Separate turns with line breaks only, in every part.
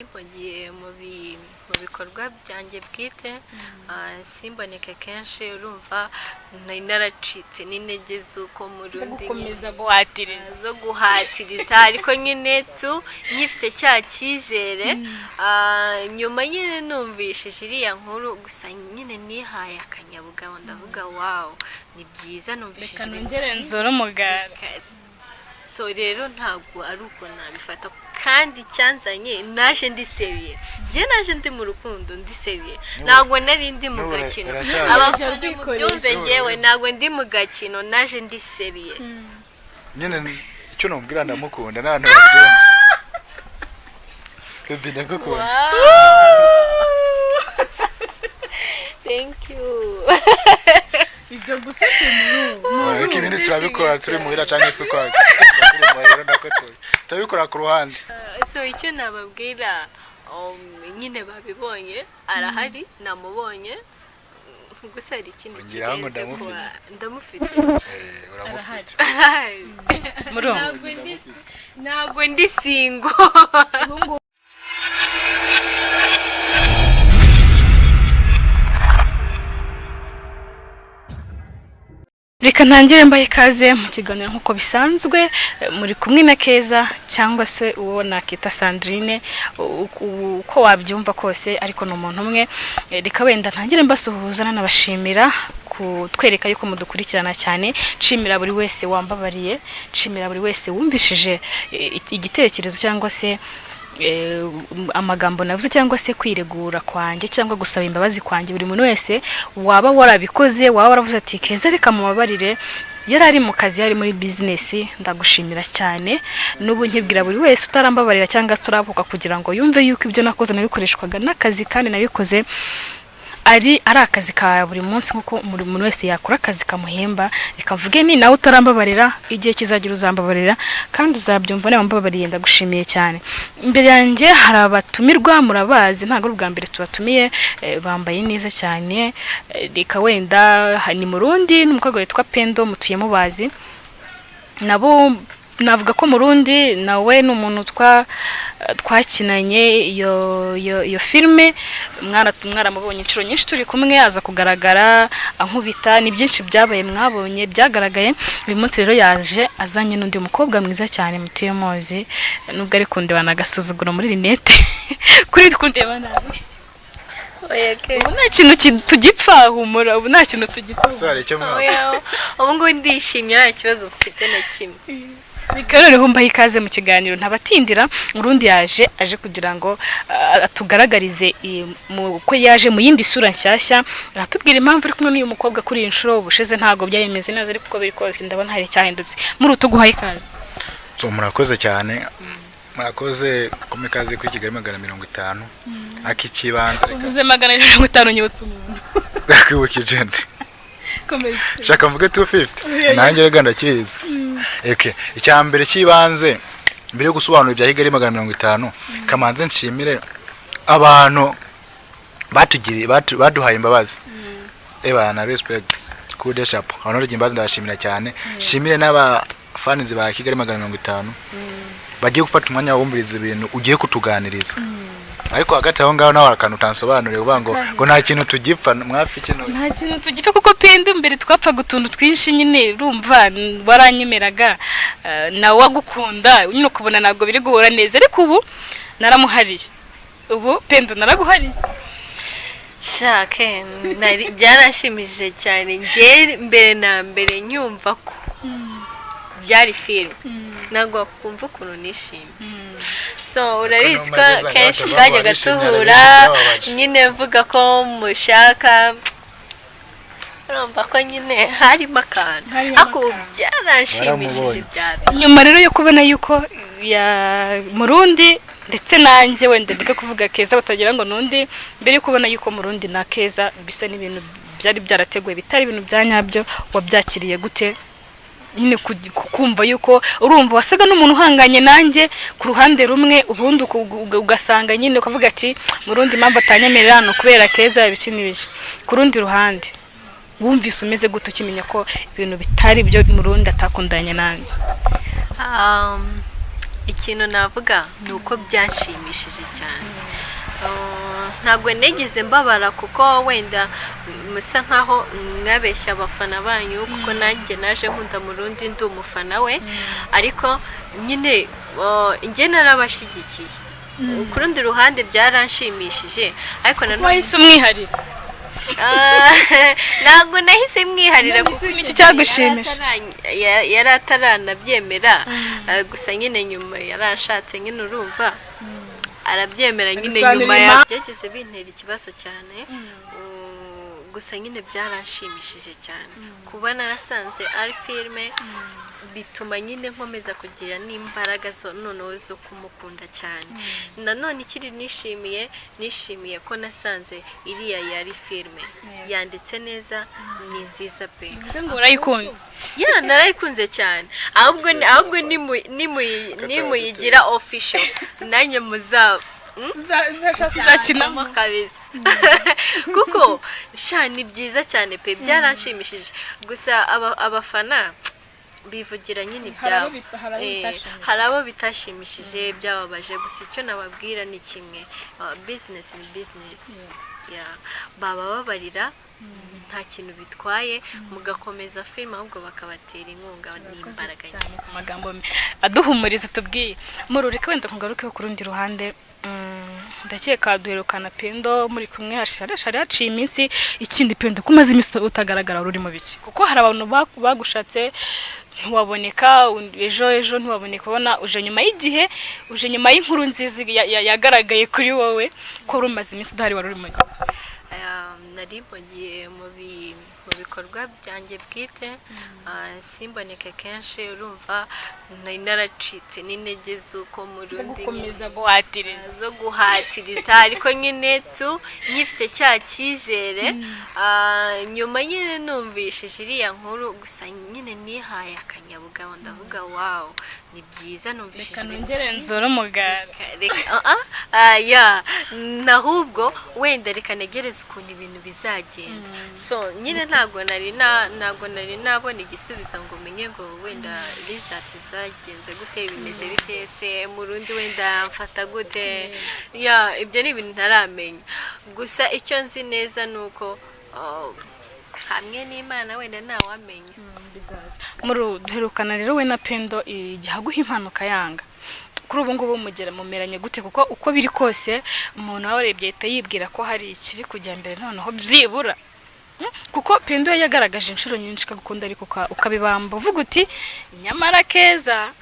Mpugiye mu bikorwa byanjye bwite, simboneke kenshi. Urumva nari naracitse n'intege z'uko mu rundi
gukomeza guhatiriza.
Zo guhatiriza, ariko nyine tu nkifite cya cyizere. Nyuma nyine numvishije iriya nkuru gusa, nyine nihaye akanyabugabo, ndavuga: "Wow, ni byiza." Numvishije
Reka
ibintu
nongere nzore umugara.
So rero ntabwo ari uko nabifata, kandi icyanzanye naje ndi sérieux. Njye naje ndi mu rukundo, ndi sérieux, ntabwo nari ndi mu
N'ubu
gakino.
uracyari-
Abafana
Urabikoresha.
mubyumve, ngewe ntabwo ndi mu gakino, naje ndi sérieux.
Nyine icyo namubwira, ndamukunda n'abantu babyumva. Baby, ndagukunda.
Thank you.
Ibyo gusa si muri
Ariko ibindi turabikora turi muhira cyangwa se ukwacu turi muhira, ndakotoye, turabikora ku ruhande.
So icyo nababwira, nyine babibonye, arahari, namubonye. Gusa hari ikindi
Ongeraho ngo
kirenze kuba
ndamufite.
Ndamufite.
Eh, uramufite.
Arahari.
Muri
Ntabwo ndi single.
Reka ntangire mbaye ikaze mu kiganiro nk'uko bisanzwe. Muri kumwe na Keza cyangwa se uwo nakita Sandrine, uko wabyumva kose, ariko ni umuntu umwe. Reka wenda ntangire mbasuhuza, nanabashimira kutwereka yuko mudukurikirana cyane. Nshimira buri wese wambabariye, nshimira buri wese wumvishije igitekerezo cyangwa se amagambo navuze cyangwa se kwiregura kwanjye cyangwa gusaba imbabazi kwanjye. Buri muntu wese waba warabikoze, waba waravuze ati: "Keza, reka mubabarire, yari ari mu kazi, yari muri bizinesi," ndagushimira cyane. N'ubu nkibwira buri wese utarambabarira cyangwa se utaravuka kugira ngo yumve yuko ibyo nakoze nabikoreshwaga n'akazi, kandi nabikoze ari akazi ka buri munsi nk'uko buri muntu wese yakora akazi kamuhemba. Reka mvuge ni nawe utarambabarira, igihe kizagira uzambabarira kandi uzabyumva niba mbabariye. Ndagushimiye cyane. Imbere yanjye hari abatumirwa, murabazi, ntabwo ari ubwa mbere tubatumiye. Bambaye neza cyane. Reka wenda ni Murundi n'umukobwa witwa Pendo, mutuye mubazi nabo. Navuga ko Murundi nawe ni umuntu twakinanye iyo filime, mwaramubonye inshuro nyinshi turi kumwe, aza kugaragara ankubita. Ni byinshi byabaye, mwabonye byagaragaye. Uyu munsi rero yaje azanye n'undi mukobwa mwiza cyane mutuye muzi, nubwo ari kundebana agasuzuguro muri rinete, kuri kundeba nabi.
Oya ke.
Ubu nta kintu tugipfa, humura, ubu nta kintu tugipfa.
Ese hari icyo mwaka?
Oya, ubu ngubu ndishimye, nta kibazo mfite na kimwe.
Reka noneho mbahe ikaze mu kiganiro, ntabatindira. Urundi yaje aje kugira ngo atugaragarize ko yaje mu yindi sura nshyashya. Aratubwira impamvu ari kumwe n'uyu mukobwa kuri iyi nshuro. Ubushize ntabwo byari bimeze neza, ariko uko biri kose ndabona hari icyahindutse. Muri utuguhaye ikaze.
So murakoze cyane, murakoze kumpa ikaze kuri Kigali 150. Ariko ikibanza reka
Uvuze 150 nyibutse umuntu.
Ndakwibukije nde?
Komeza.
Shaka mvuge 250 nanjye rega ndakizi. Okay, icya mbere cy'ibanze, mbere yo gusobanura ibya Kigali 150, kamanze nshimire abantu batugiriye, baduhaye imbabazi. Eba na respect kude chapeau, abantu bagiye imbabazi ndabashimira cyane. Shimire n'abafanizi ba Kigali 150 bagiye gufata umwanya wumviriza ibintu ugiye kutuganiriza. Ariko hagati aho ngaho nawe hari akantu utansobanuriye, uvuga ngo nta kintu tugipfa. Mwafi kino?
Nta kintu tugipfa, kuko Pendo mbere twapfaga utuntu twinshi nyine. Urumva waranyemeraga, nawe wagukunda nyine, ukubona ntabwo biri guhura neza, ariko ubu naramuhariye. Ubu Pendo naraguhariye.
Shake byaranshimishije cyane. Njye mbere na mbere nyumva ko byari filime, ntabwo wakumva ukuntu nishimye. So urabizi ko
Numva
kenshi
ngeze
twajyaga
wishimye,
tuhura
byababaje.
nyine mvuga ko mushaka, urumva ko nyine harimo akantu.
Harimo
Ariko ubu
akantu.
byaranshimishije.
Waramubonye.
Byaba
Nyuma rero yo kubona yuko ya Murundi ndetse nanjye, wenda ndeke kuvuga Keza batagira ngo nundi, mbere yo kubona yuko Murundi na Keza bisa n'ibintu byari byarateguwe, bitari ibintu bya nyabyo, wabyakiriye gute nyine kumva yuko urumva wasaga n'umuntu uhanganye nanjye ku ruhande rumwe, ubundi ugasanga nyine ukavuga ati: "Murundi impamvu atanyemerera ni ukubera Keza," ibiki n'ibiki. Ku rundi ruhande wumvise umeze gute ukimenya ko ibintu bitari byo, Murundi atakundanye nanjye?
Ikintu navuga ni uko byanshimishije cyane. Ntabwo nigeze mbabara kuko wenda musa nkaho mwabeshya abafana banyu, kuko nanjye naje nkunda Murundi, ndi umufana we, ariko nyine njye narabashyigikiye. Ku rundi ruhande byaranshimishije, ariko nanone
Wahise umwiharira?
Ah, ntabwo nahise mwiharira kuko
None se
icyo
niki
gihe
cyagushimisha?
yari ataranabyemera. Gusa nyine nyuma yaranshatse nyine, urumva arabyemera nyine.
Abisobanura
Nyuma ya byageze bintera ikibazo cyane. Gusa nyine byaranshimishije cyane kuba narasanze ari filime, bituma nyine nkomeza kugira n'imbaraga zo noneho zo kumukunda cyane. Nanone ikiri nishimiye ko nasanze iriya yari filime yanditse neza, ni nziza pe.
Bivuze ngo urayikunze?
Yeah, narayikunze cyane. Ahubwo nimuyigira official nanjye muza
Uzakinamo?
Kabisa, kuko sha ni byiza cyane pe, byaranshimishije. Gusa abafana bivugira nyine
Hari abo
ibyabo.
hari abo bitashimishije.
Hari abo bitashimishije, byababaje. Gusa icyo nababwira ni kimwe: business ni business. Yeah. Baba babarira nta kintu bitwaye, mugakomeza filime, ahubwo bakabatera inkunga n'imbaraga.
Cyane ku magambo aduhumuriza tubwiye. Murureke wenda nkugarukeho ku rundi ruhande. Ndakeka duherukana Pendo muri kumwe hari haciye iminsi. Ikindi, Pendo, ko umaze iminsi utagaragara, wari uri mu biki? Kuko hari abantu bagushatse ntiwaboneka, ejo ntiwaboneka, ubona uje nyuma y'igihe, uje nyuma y'inkuru nziza yagaragaye kuri wowe. Ko wari umaze iminsi udahari, wari uri mu biki?
Nari mpugiye mu bikorwa byanjye bwite, simboneke kenshi. Urumva nari naracitse n'intege z'uko Murundi
Gukomeza guhatiriza.
Zo guhatiriza, ariko nyine tu nkifite cya cyizere. Nyuma nyine numvishije iriya nkuru, gusa nyine nihaye akanyabugabo, ndavuga: "Wow, ni byiza." Numvishije
Reka
ibintu
nongere nzore umugara.
Reka ya nahubwo wenda reka ntegereze ukuntu ibintu bizagenda. So nyine ntabwo nari nabona igisubizo ngo menye ngo wenda results zagenze gute, bimeze bite se, Murundi wenda mfata gute. Yeah, ibyo ni ibintu ntaramenya. Gusa icyo nzi neza ni uko hamwe n'Imana wenda ntawamenya.
Muri duherukana rero we na Pendo igihe aguha impanuka yanga. Kuri ubu ngubu mugera mumeranye gute? Kuko uko biri kose umuntu aba warebye ahita yibwira ko hari ikiri kujya mbere noneho byibura. Kuko Pendo we yagaragaje inshuro nyinshi ko agukunda, ariko ukabibamba uvuga uti: "Nyamara Keza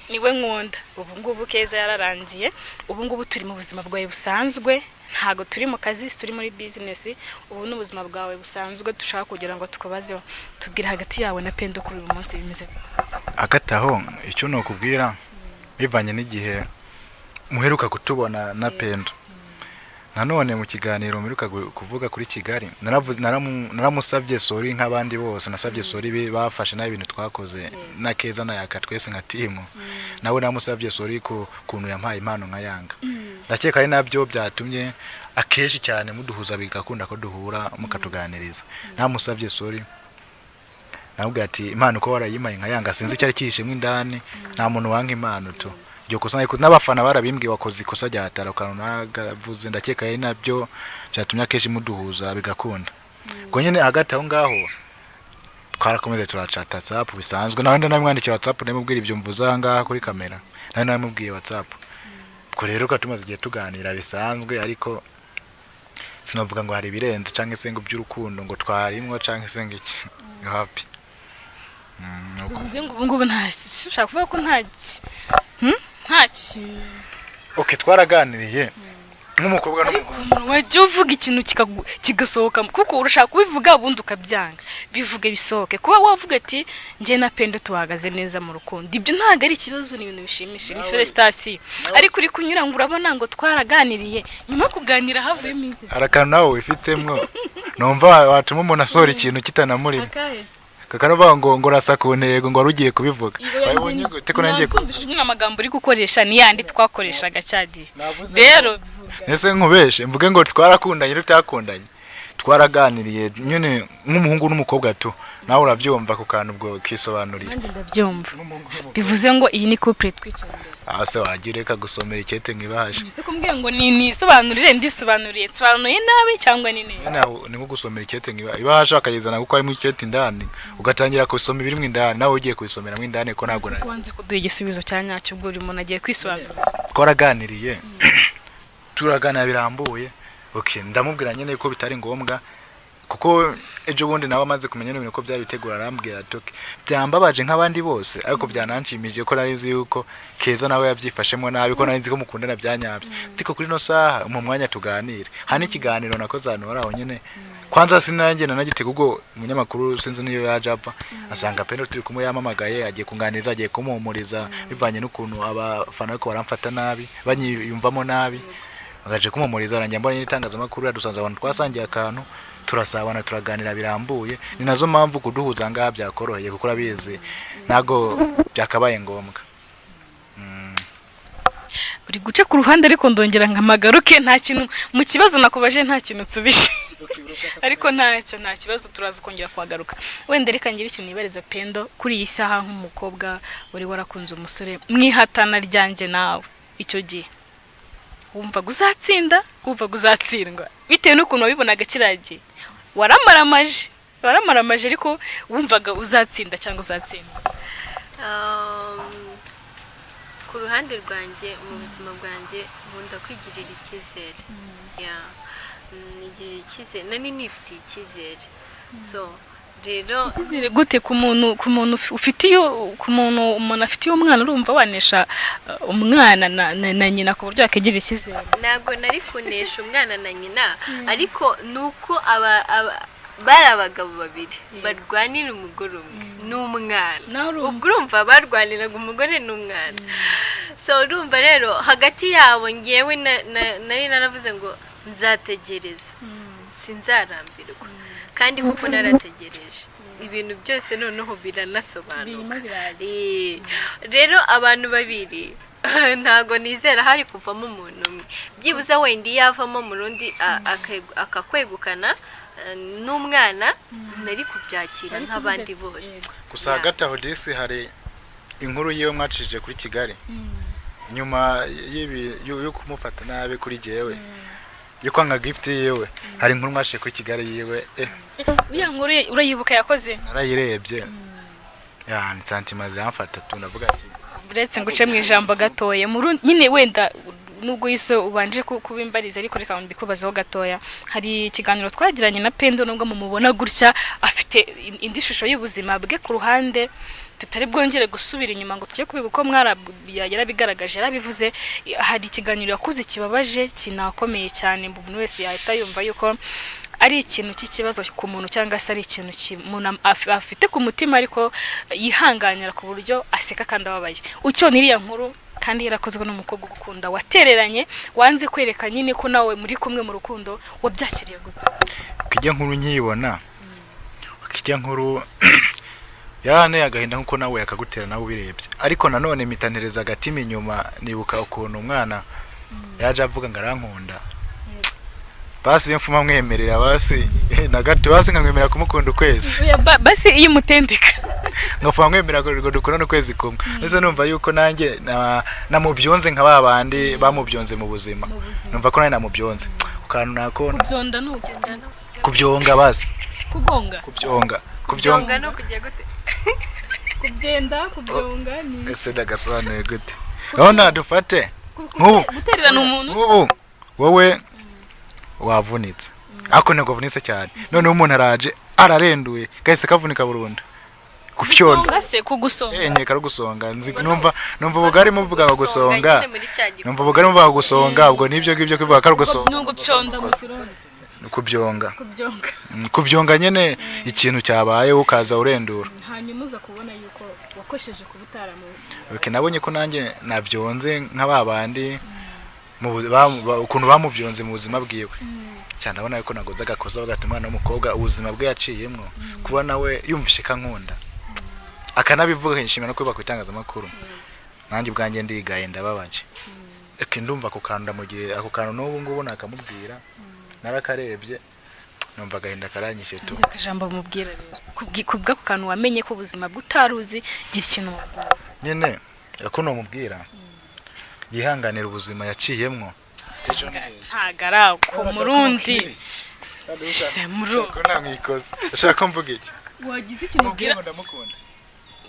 niwe nkunda." Ubu ngubu Keza yararangiye, ubu ngubu turi mu buzima bwawe busanzwe, ntabwo turi mu kazi, turi muri business. Ubu ni ubuzima bwawe busanzwe dushaka kugira ngo tukubazeho. Tubwire, hagati yawe na Pendo kuri uyu munsi bimeze bite?
Hagati aho, icyo nokubwira bivanye n'igihe muheruka kutubona na Pendo, nanone mu kiganiro mperuka kuvuga kuri Kigali, naramusabye sorry nk'abandi bose. Nasabye sorry bafashe nabi ibintu twakoze na Keza na Yaka, twese nka team. Nawe namusabye sorry ku kuntu yampaye impano nka yanga. Ndakeka ari nabyo byatumye akenshi cyane muduhuza, bigakunda ko duhura mukatuganiriza. Namusabye sorry, namubwira ati: "Impano uko warayimpaye nka yanga, sinzi icyari cyihishemo indani. Nta muntu wanka impano tu. Iryo kosa narikoze, n'abafana barabimbwiye, wakoze ikosa rya hatara." Ukantu nagavuze, ndakeka ari nabyo byatumye akenshi muduhuza bigakunda. Ubwo nyine hagati aho ngaho twarakomeze turacata WhatsApp bisanzwe, nawe ndamwandikira WhatsApp, ndamubwira ibyo mvuze aha ngaha kuri kamera, nawe namubwiye WhatsApp. Ubwo rero tukaba tumaze igihe tuganira bisanzwe, ariko sinavuga ngo hari ibirenze cyangwa se ngo by'urukundo ngo twarimwo cyangwa se ngo iki, happy. Nuko.
Bivuze ngo ubu ngubu nta, ushaka kuvuga ko nta nta kintu?
Okay, twaraganiriye nk'umukobwa n'umuhungu.
Umuntu wajya uvuga ikintu kigasohoka, kuko urashaka kubivuga ubundi ukabyanga. Bivuge bisohoke. Kuba wavuga ati: "Njye na Pendo tuhagaze neza mu rukundo," ibyo ntabwo ari ikibazo, ni ibintu bishimishije, ni félicitations. Ariko uri kunyura ngo urabona ngo twaraganiriye, nyuma yo kuganira havuyemo inzira.
Hari akantu nawe wifitemo numva watuma umuntu asohora ikintu kitanamurimo, kakanavuga ngo rasa ku ntego, ngo wari ugiye kubivuga. Wabibonye gute ko nangiye
Nabyumvise nyine, amagambo uri gukoresha ni yandi twakoreshaga cyagihe rero.
Ese nkubeshe mvuge ngo twarakundanye tutakundanye? Twaraganiriye nyine nk'umuhungu n'umukobwa tu, nawe urabyumva ku kantu ubwo kisobanuriye.
Nanjye ndabyumva, bivuze ngo iyi ni couple twicaye imbere.
Aha se wagira reka gusomera ikete nk'ibahasha.
Ese kumbwira ngo ni nisobanurire, ndisobanuriye, nsobanuye nabi cyangwa ni neza?
Nyine ni nko gusomera ikete ibahasha bakayizana kuko harimo ikete indani, ugatangira kubisoma ibirimo indani, nawe ugiye kubisomeramo indani ko ntabwo
Ese ko wanze kuduha igisubizo cya nyacyo, ubwo buri muntu agiye kwisobanura?
Twaraganiriye, turaganira birambuye. Okay, ndamubwira nyine ko bitari ngombwa, kuko ejo bundi nawe amaze kumenya n'ibintu ko byari bitegura, arambwira ati: "Okay, byambabaje nk'abandi bose, ariko byananshimishije ko nari nzi yuko Keza nawe yabyifashemo nabi, ko nari nzi ko mukundana byanyabyo, ariko kuri ino saha mu mwanya tuganire." Hari n'ikiganiro nakoze ahantu hari aho nyine. Kwanza sinanjye nanagitega, ubwo umunyamakuru sinzi niyo yaje apfa asanga Pendo turi kumwe, yamamagaye, agiye kunganiriza, agiye kumuhumuriza bivanye n'ukuntu abafana ariko baramfata nabi, banyiyumvamo nabi, bagaje kumuhumuriza. Arangira mbona nyine itangazamakuru yadusanze abantu, twasangiye akantu, turasabana, turaganira birambuye. Ni nazo mpamvu kuduhuza ngaha byakoroheye, kuko urabizi ntabwo byakabaye ngombwa.
Uri guca ku ruhande, ariko ndongera nkamagaruke. Nta kintu mu kibazo nakubaje, nta kintu nsubije, ariko ntacyo, nta kibazo, turaza kongera kuhagaruka. Wenda reka ngire ikintu nibariza Pendo kuri iyi saha, nk'umukobwa wari warakunze umusore mwihatana ryanjye nawe, icyo gihe wumvaga uzatsinda, wumvaga uzatsindwa, bitewe n'ukuntu wabibonaga kiriya gihe? Waramaramaje, waramaramaje, ariko wumvaga uzatsinda cyangwa uzatsindwa?
Ku ruhande rwanjye, mu buzima bwanjye nkunda kwigirira icyizere. Yeah. Nigirira icyizere, nari nifitiye icyizere, so rero
Icyizere gute ku muntu ufitiye, ku muntu umuntu afitiye umwana? Urumva wanesha umwana na nyina ku buryo yakigirira icyizere?
Ntabwo nari kunesha umwana na nyina, ariko ni uko aba bari abagabo babiri barwanira umugore umwe n'umwana.
Nawe urumva.
Ubwo urumva barwaniraga umugore n'umwana, so urumva rero hagati yabo ngewe nari naravuze ngo nzategereza, sinzarambirwa, kandi kuko narategereje, ibintu byose noneho biranasobanuka. Rero abantu babiri ntago nizera hari kuvamo umuntu umwe, byibuze wenda iyo avamo mu rundi akakwegukana n'umwana, nari kubyakira nk'abandi bose.
Gusa hagati aho disi hari inkuru yiwe mwacishije kuri Kigali nyuma y'ibi yo kumufata nabi kuri jyewe, yo kwanga gift yiwe. Hari inkuru mwacishije kuri Kigali yiwe.
Uriya nkuru urayibuka yakoze?
Narayirebye ya, ni sentiments ziramfata tu, ndavuga ati
Uretse ngo uce mu ijambo gatoya nyine, wenda nubwo yise ubanje kubimbariza, ariko reka mbikubazeho gatoya. Hari ikiganiro twagiranye na Pendo. Nubwo mumubona gutya, afite indi shusho y'ubuzima bwe ku ruhande tutari bwongere gusubira inyuma ngo tujye kubiga uko mwara yarabigaragaje, yarabivuze. Hari ikiganiro yakoze kibabaje, kinakomeye cyane, umuntu wese yahita yumva yuko ari ikintu cy'ikibazo ku muntu, cyangwa se ari ikintu umuntu afite ku mutima, ariko yihanganira ku buryo aseka kandi ababaye. Ukibona iriya nkuru kandi yarakozwe n'umukobwa ugukunda, watereranye, wanze kwereka nyine ko nawe muri kumwe mu rukundo, wabyakiriye gute?
Kijya nkuru nkiyibona, kijya nkuru yaranteye agahinda nkuko nawe yakagutera nawe ubirebye, ariko nanone mpita agatima inyuma, nibuka ukuntu umwana yaje avuga ngo arankunda. Basi iyo mfuma mwemerera basi na gato, basi nkamwemerera kumukunda ukwezi.
Oya, basi iyo umutendeka.
Ngapfa mwemera ngo dukorane ukwezi kumwe, ndetse numva yuko nanjye namubyonze nka ba bandi bamubyonze mu buzima, numva ko nanjye namubyonze ku kantu nako.
Kubyonda ni uko?
Kubyonga basi.
Kugonga?
Kubyonga, kubyonga.
Kubyonga no kujya gute?
Kubyenda, kubyonga ni
Ese ndagasobanuye gute? Urabona dufate nk'ubu
Gutererana umuntu.
Nk'ubu wowe wavunitse, ariko ntabwo wavunitse cyane, noneho umuntu araje ararenduye, gahise kavunika burundu, gufyonda.
Gusonga se, kugusonga?
Eh, nkeka ari gusonga. Numva ubugari muvuga ngo gusonga.
Nyine muri cya gikorwa.
Numva ubugari muvuga ngo gusonga, ubwo nibyo ngibyo kuvuga ko ari gusonga.
Ni ugubyonda mu Kirundi.
Kubyonga.
Kubyonga.
Kubyonga nyine, ikintu cyabaye ukaza urendura.
Hanyuma uza kubona yuko wakosheje kuba utaramu
Okay, nabonye ko nanjye nabyonze nka ba bandi ukuntu bamubyonze mu buzima bwiwe cyane. Ndabona yuko nagoze agakosa, bagatuma umwana w'umukobwa ubuzima bwe yaciyemwo, kuba nawe yumvishe kankunda akanabivuga, akishimira no kubiba ku itangazamakuru, nanjye ubwanjye ndigaye, ndababaje. Okay, ndumva ako kantu ndamugiye, ako kantu n'ubu ngubu nakamubwira, narakarebye. Numva agahinda karanyishe tu.
Gira akajambo mubwira rero. Kubw'ako kantu wamenye ko ubuzima bw'utaruzi, gira ikintu umubwira.
Nyine ko namubwira yihanganira ubuzima yaciyemwo, ejo ni heza.
Ntago ari ako Murundi. Se Murundi.
Ko namwikoze, ushaka ko mvuga iki?
Wagize ikintu
Mubwire
ubwira.
ngo ndamukunda.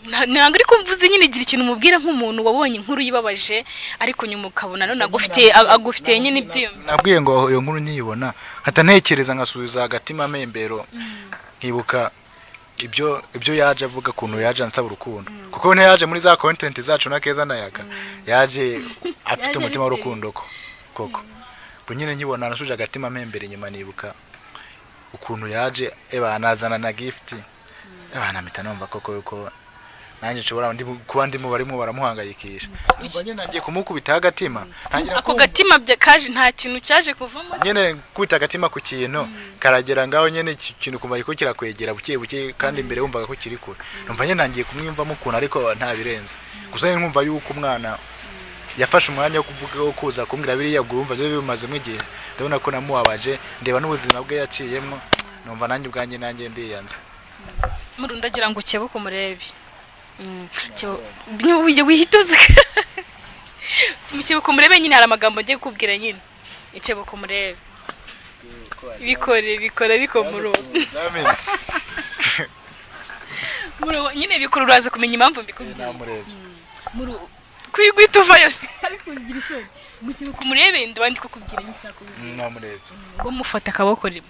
Ntabwo ariko mvuze nyine, gira ikintu umubwira nk'umuntu wabonye inkuru yibabaje, ariko nyuma ukabona none agufitiye nyine ibyiyumviro.
Nabwiye ngo iyo nkuru nkiyibona nkata ntekereza, nkasubiza agatima membero, nkibuka ibyo yaje avuga, ukuntu yaje ansaba urukundo, kuko ntiyaje muri za content zacu na Keza na Yaka, yaje afite
Yaje
umutima
ari
w'urukundo ko koko. Ubwo nyine nkibona nasuje agatima membero inyuma, nibuka ukuntu yaje eba nazana na gift, eba mpita numva koko yuko nanjye nshobora kuba ndimo barimo baramuhangayikisha. Numva nyine nagiye kumukubitaho agatima, ntangira
Ako
kumva-
gatima kaje, nta kintu cyaje kuvamo.
Nyine kubita agatima ku kintu karagera ngaho nyine iki kintu kumva ko kirakwegera buke buke, kandi imbere wumvaga ko kiri kure. Numva nyine ntangiye kumwiyumvamo ukuntu, ariko nta birenze. Gusa nyine nkumva yuko umwana yafashe umwanya wo kuvuga, wo kuza kumbwira biriya, ubwo urumva byo bimazemo igihe. Ndabona ko namubabaje, ndeba n'ubuzima bwe yaciyemo, numva nanjye ubwanjye nanjye ndiyanze.
Murundi, agira ngo ukebuke umurebe. Wihita uza mukebuke umurebe nyine, hari amagambo ngiye kukubwira nyine. Ikebuke umurebe, bikore bikore ariko nyine bikore, uraza kumenya impamvu mbikubwira.
Namurebye.
Kwigwita uvayo se, ariko ugira isoni. Mukebuke umurebe, ndaba ndi kukubwira nyine ushaka kubwira.
Namurebye.
Ngo mufate akaboko rimwe,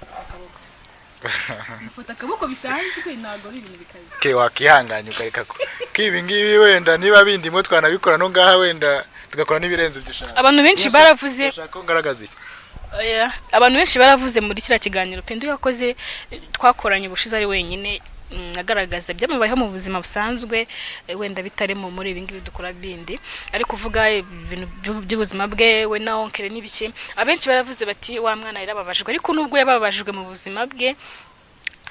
mufata akaboko bisanzwe, ntabwo ari ibintu bikaze.
Ke wakihanganye ukareka ko ibi ngibi wenda niba bindimo twanabikora no ngaha, wenda tugakora n'ibirenze ibyo ushaka.
Abantu benshi baravuze.
Urashaka ko ngaragaza iki?
Oya, abantu benshi baravuze muri kiriya kiganiro Pendo yakoze, twakoranye ubushize ari wenyine, agaragaza ibyamubayeho mu buzima busanzwe, wenda bitarimo muri ibi ngibi dukora bindi, ari kuvuga ibintu by'ubuzima bwe, we na oncle n'ibiki. Abenshi baravuze bati wa mwana yarababajwe, ariko nubwo yababajwe mu buzima bwe,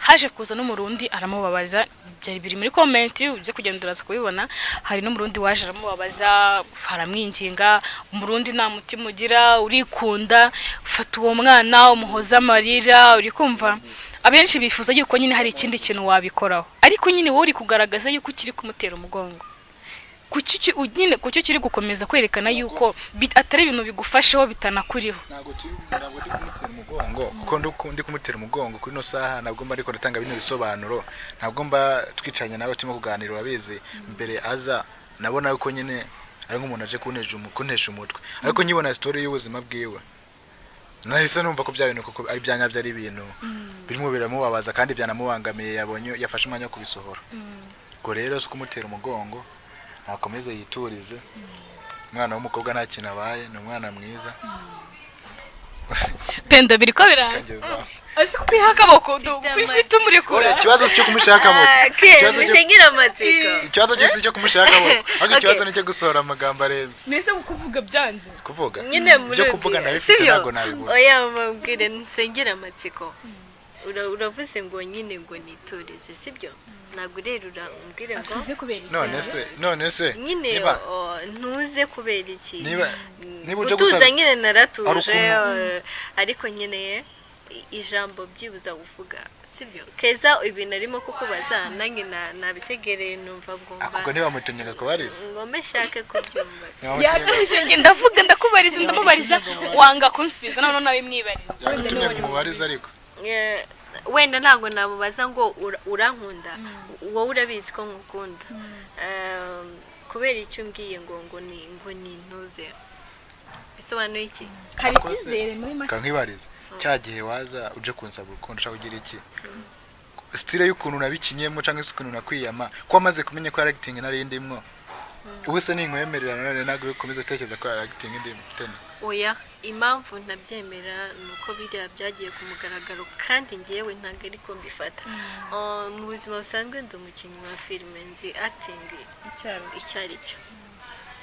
haje kuza n'Umurundi aramubabaza. Byari biri muri comment, ujye kugenda uraza kubibona. Hari n'Umurundi waje aramubabaza, aramwinginga. Umurundi nta mutima ugira, urikunda, ufata uwo mwana umuhoza amarira. Uri kumva abenshi bifuza yuko nyine hari ikindi kintu wabikoraho, ariko nyine wowe uri kugaragaza yuko ukiri kumutera umugongo. Kuki nyine kuki ukiri gukomeza kwerekana yuko atari ibintu bigufasheho, bitanakuriho?
Ntabwo ndi kumutera umugongo, kuko ndi kumutera umugongo kuri ino saha ntabwo mba ariko ndatanga bino bisobanuro, ntabwo mba twicaranye nawe turimo kuganira. Urabizi, mbere aza nabona yuko nyine ari nk'umuntu aje kuntesha umutwe, ariko nkibona story y'ubuzima bwiwe nahise numva ko bya bintu koko ari bya nyabyo, ari ibintu birimo biramubabaza kandi byanamubangamiye, yabonye yafashe umwanya wo kubisohora. Ubwo rero si kumutera umugongo, nakomeze yiturize. Umwana w'umukobwa nta kintu abaye, ni umwana mwiza.
Penda biri ko biraza.
Kageza aho.
Ese kwiha akaboko kwita umurekura?
Oya, ikibazo si cyo kumushaka akaboko. Ikibazo
Ngira amatsiko.
Ikibazo cyo si cyo kumushaka akaboko, ahubwo ikibazo
Okay.
ni icyo gusohora amagambo arenze.
Mbese kuvuga byanze?
Kuvuga
Nyine muri
ibyo kuvuga nabifite,
sibyo?
ntabwo nabibura.
Oya, mubwire nsengera amatsiko. Uravuze ngo nyine ngo niturize, sibyo? Ntabwo urerura umbwire ngo
Atuze kubera iki?
None se
nyine
niba
ntuze kubera iki?
Niba uje
Gutuza
gusaba
nyine naratuje,
Hari
ariko nyine ijambo byibuza kuvuga, sibyo? Keza ibintu arimo kukubaza nanjye nabitegereye, numva bwumva.
Akubwo ntibamutumye kubariza.
Ngome nshake kubyumva.
Yatuje, njye ndavuga, ndakubariza, ndamubariza, wanga kunsubiza, noneho nawe mwibariza.
Yagutumye kumubariza ariko.
Wenda ntabwo namubaza ngo urankunda, wowe urabizi ko nkukunda. Kubera icyo umbwiye ngo ni ntuze, bisobanuye iki?
Hari icyizere muri make.
Kankwibariza, cya gihe waza uje kunsaba urukundo, ushaka kugira iki, style y'ukuntu nabikinyemo cyangwa se ukuntu nakwiyama, ko wamaze kumenya ko ari acting nari ndimwo, ubu se ninkwemerera none ntabwo uri gukomeza utekereza ko ari acting ndimo tena?
Oya, impamvu ntabyemera ni uko biriya byagiye ku mugaragaro, kandi ngewe ntabwo ariko mbifata. Mu buzima busanzwe ndi umukinnyi wa filime, nzi acting icyo ari cyo.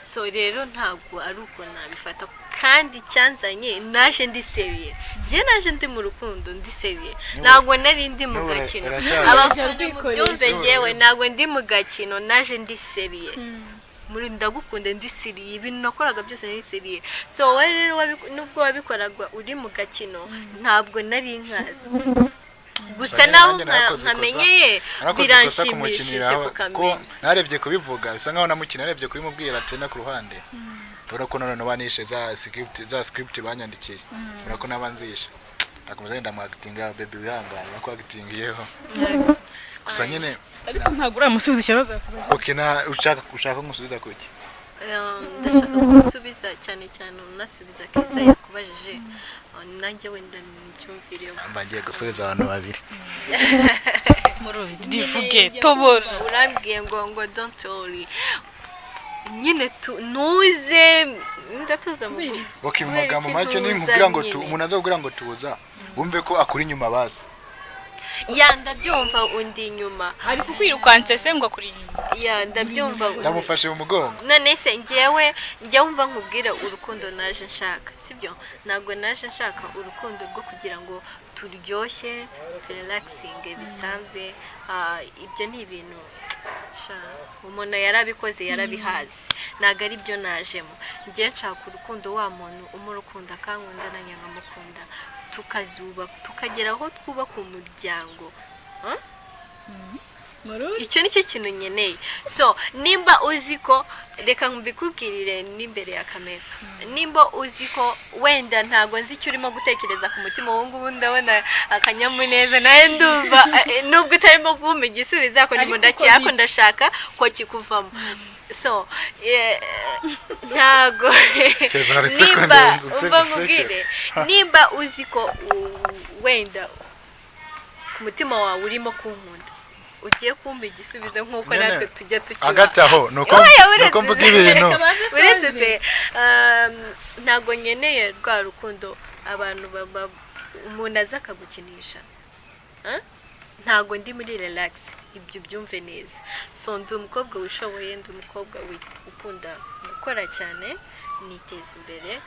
So rero ntabwo ari uko nabifata, kandi icyanzanye naje ndi sérieux, njye naje ndi mu rukundo, ndi sérieux, ntabwo nari ndi mu
N'ubu
gakino.
uracyari-
Abafana mubyumve, ngewe ntabwo ndi mu gakino, naje ndi sérieux muri ndagukunda, ndi sérieux, ibintu nakoraga byose nari sérieux. So wowe rero nubwo wabikoraga uri mu gakino, ntabwo nari nkazi. Gusa
nyine
naho
nanjye narakoze ikosa.
nkamenyeye,
Narakoze ikosa
biranshimishije
kumukiniraho, ko
kukamenya.
narebye kubivuga bisa nkaho namukina, narebye kubimubwira ati no ku ruhande urabona ko none banishe za script banyandikiye, urabona ko nabanzishe, akomeza yenda mu-actinga. Baby, wihangane, nako actingiyeho gusa nyine.
Ariko ntabwo uramusubiza ikibazo yakubajije.
Okay, na ushaka nkusubiza kuki?
Ndashaka kumusubiza cyane cyane unasubiza Keza yakubajije. Nanjye wenda mbyumvireho.
Mba ngiye gusubiza abantu babiri.
Muri rivuge, tobora.
Urambwiye ngo don't worry nyine, ntuze, ndatuza mu
Okay, mu
Kubera
magambo
iki
make,
ntuza
ninkubwira ngo tu
nyine?
umuntu aza kubwira ngo tuza, wumve ko akuri inyuma basi.
Ya, ndabyumva, undi inyuma.
Ari kukwirukansa se ngo akuri inyuma?
Ya, ndabyumva,
Ndamufashe mu mugongo.
None se njyewe njya wumva nkubwira urukundo naje nshaka, sibyo? Ntabwo naje nshaka urukundo rwo kugira ngo turyoshye, turelaxinge bisanzwe. Ibyo ni ibintu sha, umuntu yarabikoze, yarabihaze, ntabwo ari byo najemo. Njye nshaka urukundo wa muntu umurukunda akankunda, nanjye nkamukunda, tukazubaka, tukagera aho twubaka umuryango. Icyo nicyo kintu nkeneye. So nimba uzi ko, reka mbikubwirire n'imbere ya kamera, nimba uzi ko wenda ntabwo nzi icyo urimo gutekereza ku mutima ubu ngubu, ndabona akanyamuneza nawe, ndumva nubwo utarimo kumpa igisubizo, ariko ndimo
Ariko uko
ndakiyako
biri.
Ndashaka ko kikuvamo. So ntago
Keza, uretse ko
nimba
ndetse
umva
guseke.
nkubwire, nimba uzi ko wenda ku mutima wawe urimo kunkunda, ugiye kumpa igisubizo nk'uko
Nyine,
natwe tujya tukiba.
Hagati aho nuko
Oya, uretse
nuko mvuga ibintu.
Uretse se ntabwo nkeneye rwa rukundo abantu baba umuntu aza akagukinisha. Huh? Ntabwo ndi muri relax, ibyo byumve neza. So ndi umukobwa wishoboye, ndi umukobwa ukunda gukora cyane, niteza imbere.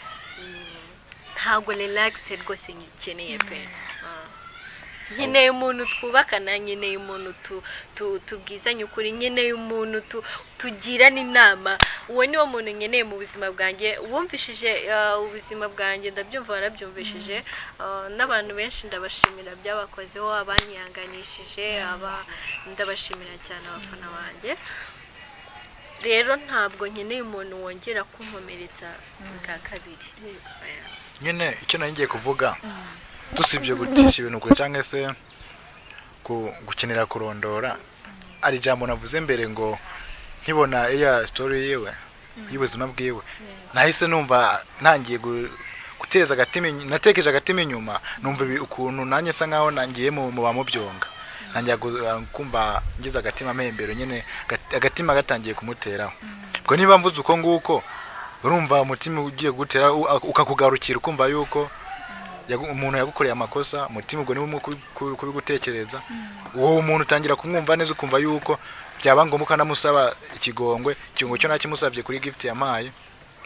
Ntabwo relax rwose nyikeneye pe. Nkeneye umuntu twubakana, nkeneye umuntu tubwizanya ukuri, nkeneye umuntu tugirana inama. Uwo niwo muntu nkeneye mu buzima bwanjye. Wumvishije ubuzima bwanjye, ndabyumva warabyumvishije. N'abantu benshi ndabashimira byabakozeho, abanyihanganishije, aba ndabashimira cyane, abafana banjye. Rero ntabwo nkeneye umuntu wongera kunkomeretsa bwa kabiri. Oya.
Nyine icyo nari ngiye kuvuga, dusibye gucisha ibintu kure cyangwa se gukenera kurondora, hari ijambo navuze mbere ngo nkibona iriya story yiwe y'ubuzima bwiwe, nahise numva ntangiye guteza agatima natekereje agatima inyuma, numva ukuntu nanjye nsa nkaho nangiye mu bamubyonga, ntangira kumva ngize agatima mpembero nyine, agatima gatangiye kumuteraho. Ubwo niba mvuze uko nguko, urumva umutima ugiye gutera ukakugarukira, ukumva yuko umuntu yagukoreye amakosa, umutima ubwo niwo urimo kubigutekereza. Uwo muntu utangira kumwumva neza, ukumva yuko byaba ngombwa ukanamusaba ikigongwe. Ikigongwe cyo nakimusabye kuri gift yampaye.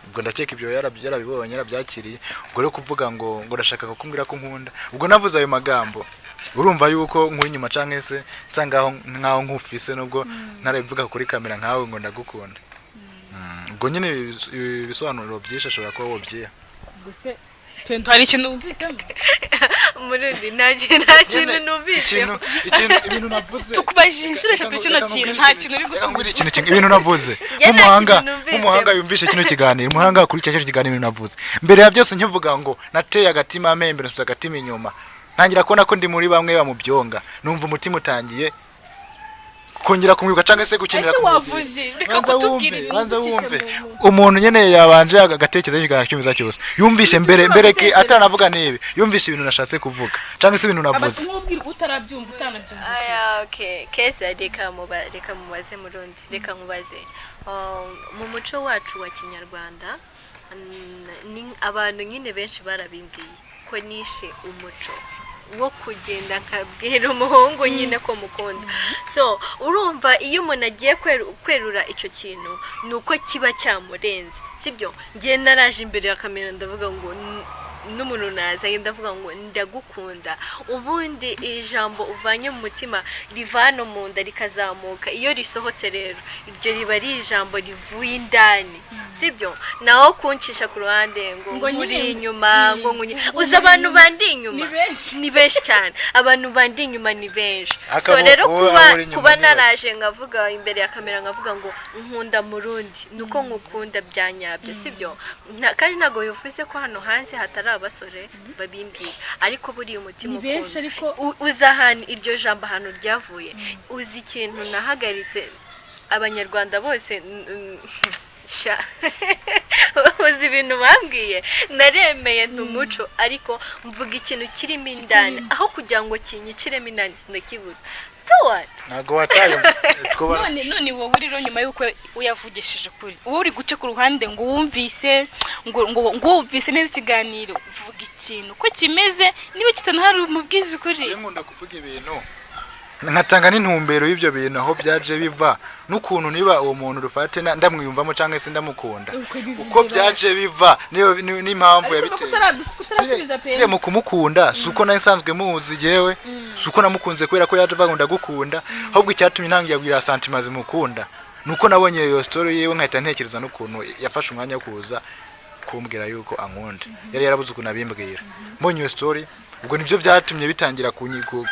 Ubwo ndakeka ibyo yarabibonye, yarabyakiriye. Ubwo rero kuvuga ngo ndashaka kukumbwira ko nkunda, ubwo navuze ayo magambo, urumva yuko nkuri inyuma canke se nsa nkaho nkufise, nubwo ntarabivuga kuri kamera nkawe ngo ndagukunda. Ubwo nyine ibi bisobanuro byinshi ashobora kuba wobyiha.
Gusa Pendo, hari ikintu wumvisemo?
Murundi, nta kintu numvise.
Ikintu ibintu navuze.
Tukubajije inshuro eshatu kino kintu, nta kintu uri gusubiza.
Ikintu kimwe, ibintu navuze.
Njye nta
Nk'umuhanga,
kintu numvise.
nk'umuhanga yumvishe kino kiganiro, umuhanga akurikira kino kiganiro, ibintu navuze mbere ya byose nkivuga ngo nateye agatima amembere, nsubiza agatima inyuma, ntangira kubona ko ndi muri bamwe bamubyonga, numva umutima utangiye kongera kumwibuka cyangwa se gukenera
Ese
kumwegera.
wavuze, reka
Banza
kutubwira
wumve,
ibintu
banza
ucishe
wumve.
mu
Umuntu nyine yabanje agatekereza ikiganiro cyumviza cyose, yumvishe mbere mbere ke atanavuga n'ibi, yumvishe ibintu nashatse kuvuga cyangwa se ibintu navuze.
Abatumwa utarabyumva, utanabyumvishije.
Aya, okay. Keza, reka mubaze Murundi, reka nkubaze. Mu muco wacu wa kinyarwanda, ni abantu nyine benshi barabimbwiye ko nishe umuco wo kugenda nkabwira umuhungu nyine ko mukunda. So urumva iyo umuntu agiye kwerura icyo kintu, ni uko kiba cyamurenze, sibyo? Ngiye naraje imbere ya kamera ndavuga ngo N'umuntu nazanye, ndavuga ngo ndagukunda. Ubundi ijambo uvanye mu mutima riva hano mu nda rikazamuka, iyo risohotse rero iryo riba ari ijambo rivuye indani, sibyo? Naho kuncisha ku ruhande ngo
Ngo
nkuri
nyine
inyuma, ngo nkunye, uzi abantu bandi inyuma
Ni benshi.
Ni benshi cyane, abantu bandi inyuma ni benshi.
Akaba
So rero
wowe
kuba
aho uri inyuma
kuba
ni bake.
naraje nkavuga imbere ya kamera, nkavuga ngo nkunda Murundi, nuko nkukunda bya nyabyo, sibyo? Kandi ntabwo bivuze ko hano hanze hatari abasore babimbwira, ariko buriya umutima
Ni benshi
ukunda.
Ariko
Uzi ahantu iryo jambo ahantu ryavuye? Uzi ikintu nahagaritse abanyarwanda bose sha, uzi ibintu bambwiye? Naremeye nti umuco, ariko mvuga ikintu kirimo indani, aho kugira ngo kinyiciremo indani ndakibura. So what?
Ntabwo wataye twuba.
None wowe rero, nyuma y'uko uyavugishije ukuri, wowe uri guca ku ruhande ngo wumvise ngo wumvise neza ikiganiro, vuga ikintu uko kimeze, niba kitanahari umubwize ukuri.
Iyo nkunda kuvuga ibintu nkatanga n'intumbero y'ibyo bintu, aho byaje biva n'ukuntu niba uwo muntu rufate ndamwiyumvamo cyangwa se ndamukunda, uko byaje biva n'impamvu yabiteye. Sire mu kumukunda si uko nari nsanzwe muzi yewe, si uko namukunze kubera ko yaje avuga ngo ndagukunda, ahubwo icyatumye ntangira kugira sentiments zimukunda ni uko nabonye iyo story yiwe, nkahita ntekereza n'ukuntu yafashe umwanya wo kuza kumbwira yuko ankunda. Yari yarabuze ukuntu abimbwira. Mbonye iyo story, ubwo nibyo byatumye bitangira ko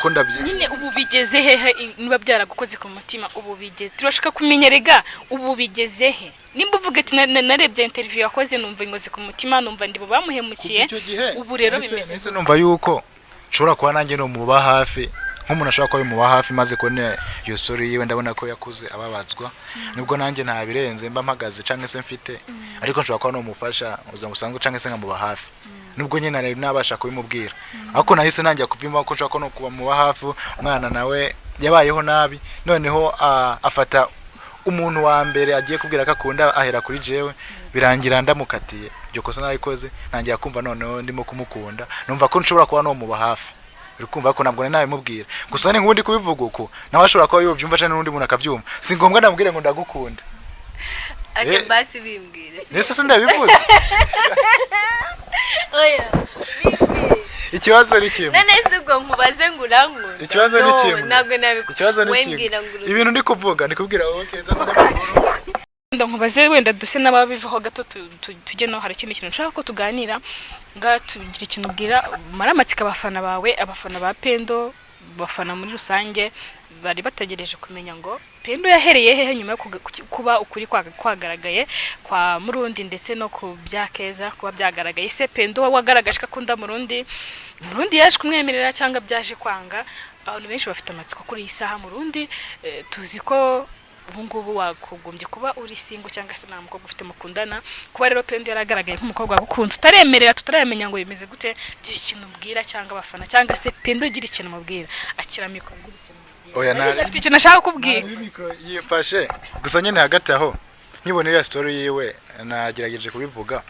ndabyi
Nyine ubu bigeze hehe? Niba byaragukoze ku mutima, ubu bigeze, turashaka kumenya rega, ubu bigeze he? Nimba uvuga ati narebye interview yakoze, numva inkoze ku mutima, numva ndi mu bamuhemukiye."
Kuva icyo gihe
Ubu rero bimeze
nahise numva yuko nshobora kuba nanjye no muba hafi, nk'umuntu ashobora kuba bimuba hafi. Maze kubona iyo story yiwe, ndabona ko yakuze ababazwa, nubwo nanjye ntabirenze mba mpagaze cyangwa se mfite, ariko nshobora kuba nomufasha mu buzima busanzwe cyangwa se nkamuba hafi, nubwo nyine nari nabasha kubimubwira. Ariko nahise ntangira kubyumva ko nshobora no kuba muba hafi. Umwana nawe yabayeho nabi, noneho afata umuntu wa mbere agiye kubwira ko akunda ahera kuri jewe, birangira ndamukatiye. Iryo kosa narikoze, ntangira kumva noneho ndimo kumukunda, numva ko nshobora kuba nomuba hafi. Uri kumva ko ntabwo nari nabimubwira, gusa ni nk'ubundi kubivuga uku nawe ashobora kuba yobyumva cyangwa n'undi muntu akabyumva. Si ngombwa ndamubwire ngo ndagukunda.
Ake basi bimbwire.
Nese se ndabivuze?
Oya, bimbwire.
Ikibazo ni kimwe.
None se ubwo nkubaze ngo urankunda?
Ikibazo ni
No,
kimwe.
ntabwo nabikora.
Ikibazo ni
We
kimwe.
mbwira ngo
Ibintu ndi kuvuga, ndi kubwira wowe Keza n'umunyamakuru.
Wenda nkubaze, wenda duse n'ababivaho gato, tujye no hari ikindi kintu nshaka ko tuganira. Ngaha tugira ikintu ubwira umara amatsiko abafana bawe, abafana ba Pendo, abafana muri rusange bari bategereje kumenya ngo Pendo yahereye hehe nyuma yo kuba ukuri kwagaragaye kwa Murundi, ndetse no ku bya Keza kuba byagaragaye. Se Pendo wagaragaje ko akunda Murundi, Murundi yaje kumwemerera cyangwa byaje kwanga? Abantu benshi bafite amatsiko kuri iyi saha. Murundi, tuzi ko ubu ngubu wakugombye kuba uri single cyangwa se nta mukobwa ufite mukundana. Kuba rero Pendo yaragaragaye nk'umukobwa wagukunze, utaremerera, tutaramenya ngo bimeze gute, gira ikintu ubwira cyangwa abafana, cyangwa se Pendo gira ikintu umubwira. Akira mikoro, gira ikintu umubwira.
Oya.
Ndabizi afite ikintu ashaka kukubwira.
Nta mikoro yifashe gusa nyine. Hagati aho nkibona iriya story yiwe, nagerageje kubivuga,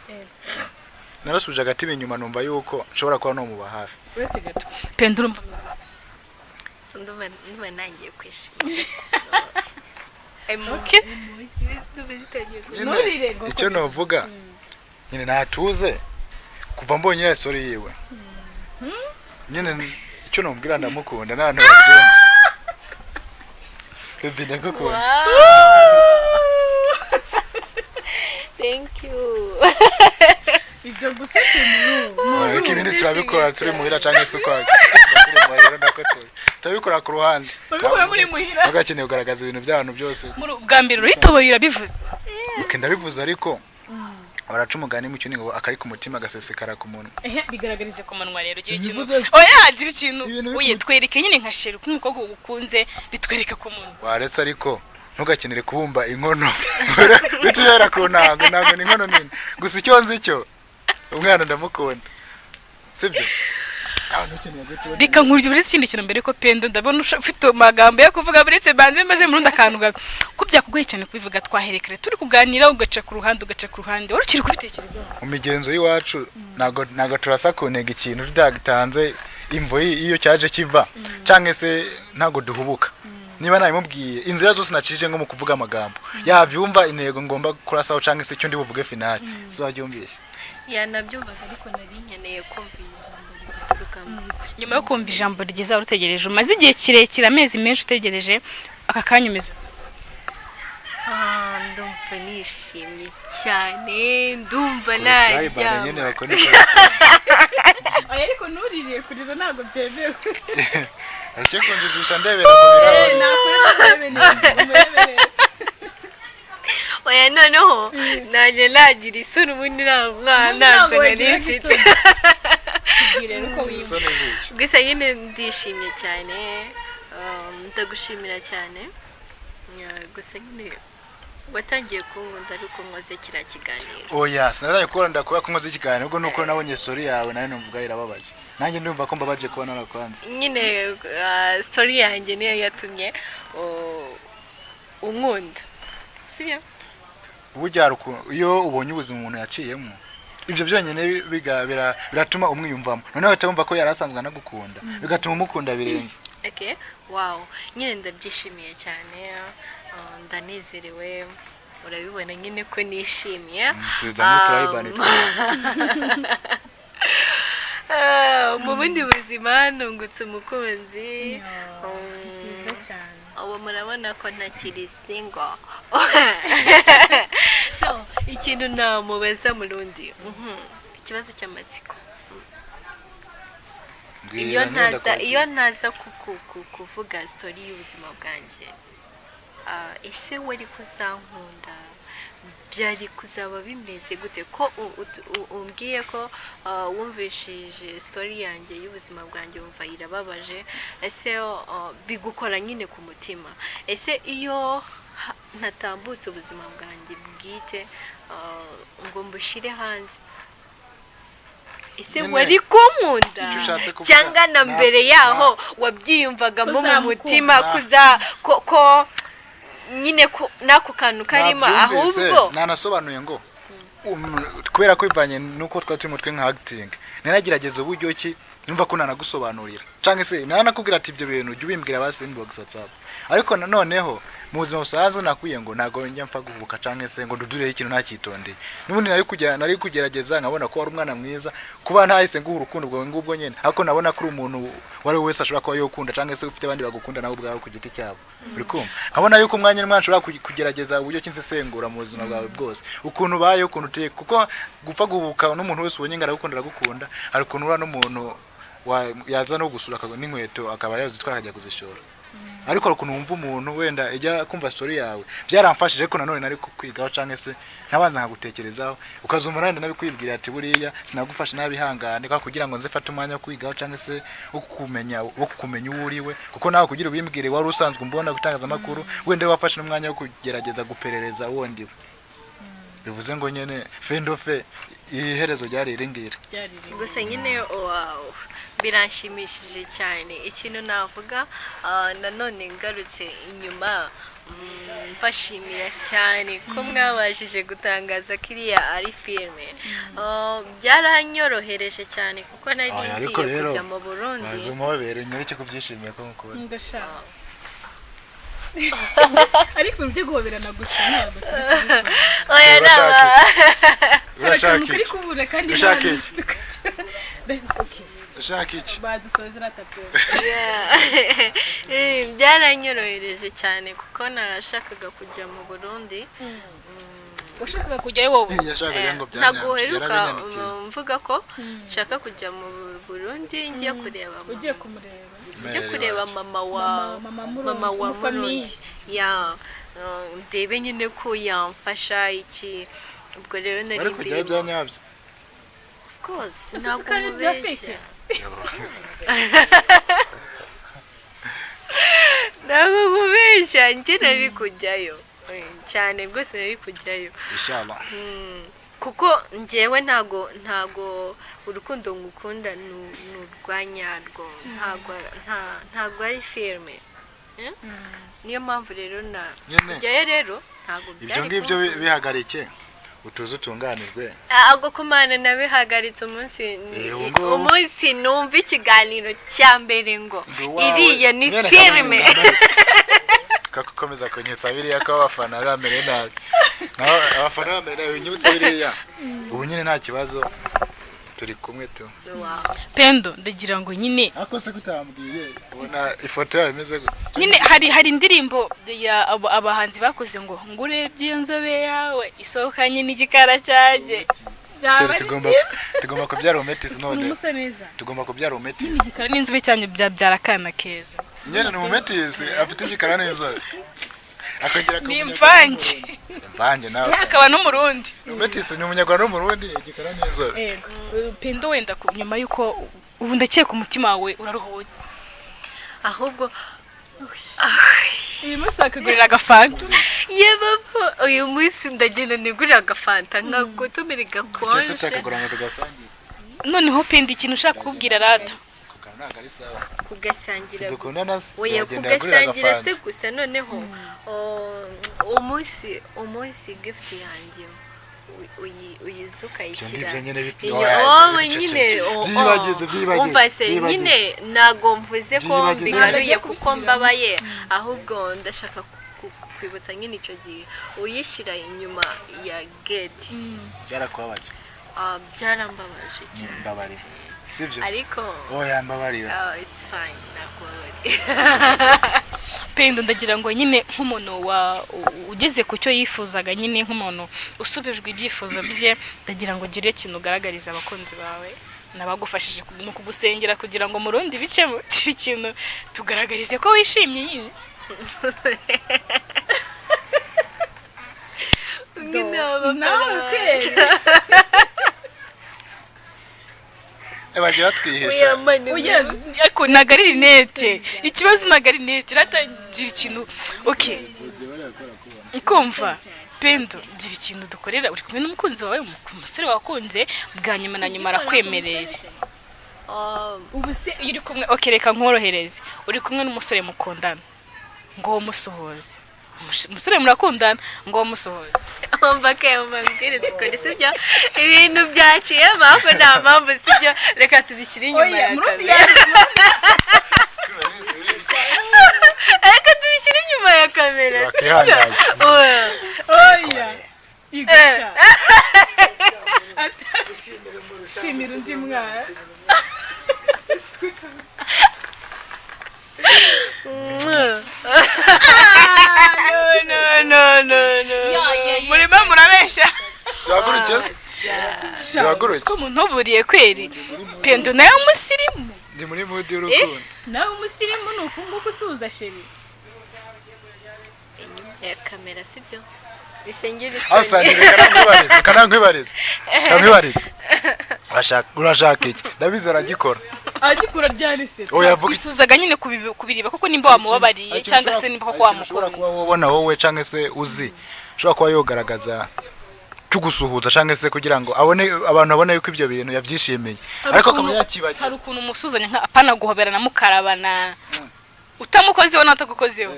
narasubije agatima inyuma, numva yuko nshobora kuba nomuba hafi.
Uretse gato, Pendo, urumva ameze ute?
So ndumva nangiye kwishima.
Okay.
Ndumva zitangiye
Nyine,
Nturire ngo
icyo
komeza.
novuga nyine, natuze kuva mbonye iriya story yiwe. Nyine icyo nomubwira, ndamukunda n'abantu babyumva. Baby, ndagukunda.
Wow. Thank you.
Ibyo gusa si mu
Ariko ibindi turabikora turi muhira cyangwa se ukwacu turi muhira, ndako turabikora ku ruhande.
Babikora muri muhira.
Ntugakeneye kugaragaza ibintu by'abantu byose.
Muri bwa mbere uritoboye urabivuze.
Ok, ndabivuze, ariko baraca umugani mu cyuni ngo akari ku mutima gasesekara ku munwa.
Ehe, bigaragarize ku munwa rero, gira ikintu.
Simbivuze se.
Oya, gira ikintu.
Ibintu biri
Oye, twereke nyine nka chéri uko umukobwa ugukunze, bitwereke ku munwa.
Waretse, ariko ntugakenere kubumba inkono bityo uhera ku ntango, ntabwo ni inkono nini. Gusa icyo nzi cyo, umwana ndamukunda, sibyo? Ah, ntukeneye guhita ubona.
Reka nkurya uretse ikindi kintu mbere ko Pendo, ndabona ufite amagambo yo kuvuga. Buretse banze maze murundi akantu gato ko byakugoye cyane kubivuga. Twaherekere turi kuganira ugaca ku ruhande, ugaca ku ruhande, wari ukiri kubitekerezaho.
Mu migenzo y'iwacu ntabwo turasa ku ntego ikintu tudatanze imvo iyo cyaje kiva, cyangwa se ntabwo duhubuka. Niba nabimubwiye, inzira zose nakije nko mu kuvuga amagambo yabyumva, intego ngomba kurasaho cyangwa se icyo ndi buvuge finale, so wabyumvise.
Yanabyumvaga, ariko nari nkeneye kumva iri jambo riguturukamo.
Nyuma yo kumva ijambo ryiza wari utegereje, umaze igihe kirekire, amezi menshi utegereje, aka kanya umeze ute?
Ah, ndumva nishimye cyane, ndumva
Tribal nyine
naryama.
bakoresha.
Oya, ariko ntuririye, kurira ntabwo byemewe.
Icyo kunjijisha ndebera mu birahuri.
Nakurira, urebe neza, umurebe neza.
Oya, noneho nanjye nagira isoni, ubundi nta mwana
Ntabwo
ntazo nari
wagira
mfite.
isoni. Tubwire rero uko wiyumva.
Isoni zica.
Gusa nyine ndishimye cyane, ndagushimira cyane. Gusa nyine watangiye kunkunda ariko nkoze kiriya kiganiro.
Oya, sinazanye kubona kuba ko nkoze ikiganiro, ubwo nuko nabonye story yawe nawe numva irababaje, nanjye ndumva ko mbabaje kuba narakwanze.
Nyine story yanjye niyo yatumye unkunda, sibyo?
Burya hari iyo ubonye ubuzima umuntu yaciyemo, ibyo byonyine biratuma umwiyumvamo, noneho uhita wumva ko yari asanzwe anagukunda, bigatuma umukunda birenze.
Okay, wow, nyine ndabyishimiye cyane, ndanezerewe, urabibona nyine ko nishimye.
Nsubizamo uturayibani.
Mu bundi buzima nungutse umukunzi.
Byiza cyane.
Ubu murabona ko ntakiri single. So ikintu namubaza Murundi, ikibazo cy'amatsiko, iyo ntaza kuvuga story y'ubuzima bwanjye, ese wari kuzankunda? Byari kuzaba bimeze gute ko umbwiye ko wumvishije story yanjye y'ubuzima bwanjye, wumva irababaje? Ese bigukora nyine ku mutima? Ese iyo ntatambutse ubuzima bwanjye bwite, ngo mbushyire hanze, ese
Nyine,
wari kunkunda
icyo ushatse kuvuga,
cyangwa na mbere yaho wabyiyumvagamo mu
Kuzamukunda.
mutima kuza ko nyine ko n'ako kantu karimo?
Nabyumvise,
Ahubwo
nanasobanuye ngo kubera ko bivanye nuko twari turi mutwe nka acting, nanagerageza uburyo ki numva ko nanagusobanurira cyangwa se nanakubwira ati ibyo bintu ujya ubimbwira basi inbox, WhatsApp. Ariko noneho mu buzima busanzwe nakwiye ngo ntabwo njya mpfa guhubuka cyangwa se ngo ndudureho ikintu ntacyitondeye. N'ubundi nari kugerageza nkabona ko wari umwana mwiza, kuba ntahise nguha urukundo ubwo ngubwo nyine, ariko nabona ko uri umuntu uwo ari we wese ashobora kuba yokunda, cyangwa se ufite abandi bagukunda nawe ubwawe ku giti cyabo. Uri kumva, nkabona yuko umwanya n'umwanya ushobora kugerageza uburyo ki nsesengura mu buzima bwawe bwose, ukuntu ubayeho, ukuntu uteye, kuko gupfa guhubuka n'umuntu wese ubonye ngo aragukunda aragukunda, hari ukuntu ura n'umuntu yaza no gusura n'inkweto akaba yazitwara akajya kuzishora. Ariko hari ukuntu wumva umuntu wenda ijya kumva story yawe, byaramfashije. Ariko nanone nari kukwigaho cyangwa se nkabanza nkagutekerezaho, ukazumva nanone nabikwibwira ati buriya sinagufasha nabihangane kwa kugira ngo nze mfate umwanya wo kwigaho cyangwa se wo kumenya uwo uriwe, kuko nawe kugira ubimbwire wari usanzwe umbona ku itangazamakuru, wenda wafashe n'umwanya wo kugerageza guperereza uwo ndiwe. Bivuze ngo nyine fendofe iherezo ryari iri ngiri.
Gusa nyine wow, biranshimishije cyane. Ikintu navuga, nanone ngarutse inyuma, mbashimira cyane ko mwabashije gutangaza ko iriya ari filime. Byaranyorohereje cyane kuko nari
Oya, ariko
ngiye
rero,
kujya mu Burundi.
Waza umuhobere nyereke ko ubyishimiye ko nkukubona.
Ndashaka, ariko ibintu byo guhoberana gusa ntabwo turi kubikora.
Oya.
Urashaka
Naba
Urashaka
Akantu kari
iki?
kubura kandi
Ushaka
nta
iki?
Okay.
Ushaka iki?
Badusoza tapi.
Yeah. Byaranyorohereje cyane kuko nashakaga kujya mu Burundi.
Washakaga kujyayo wowe?
Yashakaga ngo
Ntabwo uheruka
yarabinyandikiye.
Mvuga ko nshaka kujya mu Burundi, ngiye kureba mama.
Ugiye kumureba?
Ngiye kureba mama wa
Mama Murundi,
mama wa
mu famille.
Murundi ya, ndebe nyine ko yamfasha iki. Ubwo rero nari
Bari kujyayo
ndimo.
bya nyabyo?
Of course.
Ese
Ntabwo
ko ari ibya
mubeshya.
fake?
Ntabwo nkubeshya, njye nari kujyayo. Cyane rwose nari kujyayo.
Inshallah.
Kuko njyewe ntago urukundo ngukunda ni urwa nyarwo, ntago ari filime. Eh? Niyo mpamvu rero na
Nyine
kujyayo rero ntago
ibyo
byari
ngibyo
kumfasha.
Bihagarike utuze utunganirwe.
Ahubwo ko Mana nabihagaritse umunsi
Ubu ngubu.
umunsi numva ikiganiro cya mbere ngo
Ndi uwawe.
iriya ni
Nyine
filime.
Kakomeza kunyutsa biriya ko abafana bamereye nabi. Naho abafana bamereye nabi, unyibutse biriya. Ubu nyine nta kibazo, turi kumwe tu.
Wow.
Pendo, ndagira ngo nyine
Ariko se kutambwiye ubona ifoto yawe imeze gute?
Nyine hari indirimbo ya abahanzi bakoze ngo urebye iyo nzobe yawe isohokanye n'igikara cyanjye, byaba
Chéri,
ari byiza.
Tugomba kubyara umetisi none.
Musa neza.
Tugomba kubyara umetisi.
Igikara n'inzobe cyanyu byabyara akana keza.
Nyine ni umumetisi, afite igikara n'inzobe, akongera akaba
Ni
umunyarwanda
imvange.
n'Umurundi. Imvange nawe.
Akaba n'Umurundi.
Umumetisi ni Umunyarwanda n'Umurundi, igikara n'inzobe.
Yego. Pendo, wenda nyuma y'uko ubu ndakeka umutima wawe uraruhutse.
Ahubwo
Uyu munsi wakigurira agafanta.
Yebapfa, uyu munsi ndagenda nigurira agafanta nkagotomera
Cyose
gakonje.
utakagura ngo tugasangira.
Noneho Pendo, ikintu ushaka kubwira rata.
Ako kantu ntabwo ari sawa.
Kugasangira.
Sidukundana se?
Oya.
Yagenda yagurira
Kugasangira se
agafanta.
gusa. Noneho umunsi gift yanjye uyiza ukayishyira
Ibyo ngibyo nyine
Iyo-
oya,
oh,
biceceke.
nyine oh, oh.
Byibagize, byibagize,
Umva se,
byibagize.
nyine ntago mvuze ko
Byibagize.
mbigaruye kuko mbabaye, ahubwo ndashaka kwibutsa nyine icyo gihe uyishyira inyuma ya gate.
Byarakubabaje?
Ah, byarambabaje cyane.
Mbabarira, sibyo?
Ariko
Oya, mbabarira.
Ah, it's fine, nakubabariye.
Pendo, ndagira ngo nyine nk'umuntu wa ugeze ku cyo yifuzaga, nyine nk'umuntu usubijwe ibyifuzo bye, ndagira ngo ugire ikintu ugaragariza abakunzi bawe n'abagufashije mu kugusengera kugira ngo mu rundi bicemo. Gira ikintu tugaragarize ko wishimye nyine.
Nyine abafana
Nawe
banjye.
Bagiye batwihisha.
Oya, mani,
Oya, ariko ntabwo ari rinete ikibazo, ntabwo ari rinete. Iratangira ikintu, okay, kumva Pendo, gira ikintu dukorera. Uri kumwe n'umukunzi wawe, umusore wakunze bwa nyuma na nyuma arakwemereye. Ubu se iyo uri kumwe, okay, reka nkorohereze, uri kumwe n'umusore mukundana, ngo musuhuze. Umusore murakundana, ngo musuhuze.
Umva ke, umva mbwire, sikore sibyo, ibintu byaciye amahoro, nta mpamvu, sibyo, reka tubishyire inyuma ya kamera, reka tubishyire inyuma ya kamera, sibyo?
Bakihanganye.
Oya.
Oya, igusha shimira undi mwana.
Mwah.
No, no, no, no, murimo murabeshya.
Duhaguruke se? Duhaguruke?
Ko muntuburiye kweri, Pendo nawe umusirimu.
Ndi muri mood y'urukundo.
Nawe umusirimu, ni uku nguku usuhuza chéri?
Inyuma ya kamera, sibyo, bisengere.
Asa ni, reka nankwibarize, reka nankwibarize, reka nkwibarize. Urashaka iki? Ndabizi aragikora.
Agikura ryari se?
Oya, vuga.
Twifuzaga nyine kubireba koko nimba wamubabariye cyangwa se nimba koko
Hari ikintu ushobora kuba
wamukunze.
wabona wowe cyangwa se uzi ushobora kuba yogaragaza cyugusuhuza cyangwa se kugira ngo abone abantu babone yuko ibyo bintu yabyishimiye, ariko akaba yakibagiwe.
Hari ukuntu umusuzanya nka apana guhoberana, mukarabana, utamukozeho n'atagukozeho.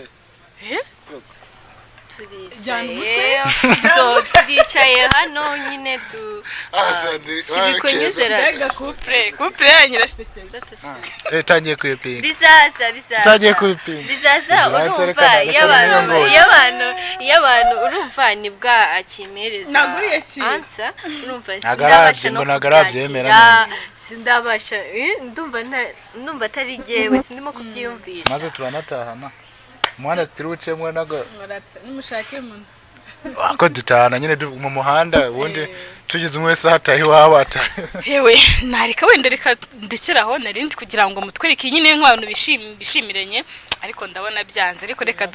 Eh? Jyana
Turicaye, so turicaye hano nyine tu
Ah, Sandrine,
sibikunyuzera.
Mbega couple yanyu irasekeje.
Eh, tangiye kwipinga.
Bizaza, bizaza.
Utangiye kubipinga.
Bizaza.
Reka
Urumva,
reka
iyo abantu
reka.
iyo abantu iyo abantu urumva nibwo akimereza
Naguriye ki?
ansa, urumva
Ntabwo
sindabasha no
ngo ntabwo arabyemera.
kubyakira, sindabasha, ndumva ndumva atari jyewe, sindimo kubyiyumvisha.
Maze turanatahana, umuhanda turi bucemo nago.
Nimushake umuntu.
Ko dutahana nyine mu muhanda, ubundi tugeze umwe wese ahataha iwabo ataha.
Hewe, nareka wenda, reka ndekere aho narindi kugira ngo mutwereke nyine nk'abantu bishimiranye, ariko ndabona byanze. Ariko reka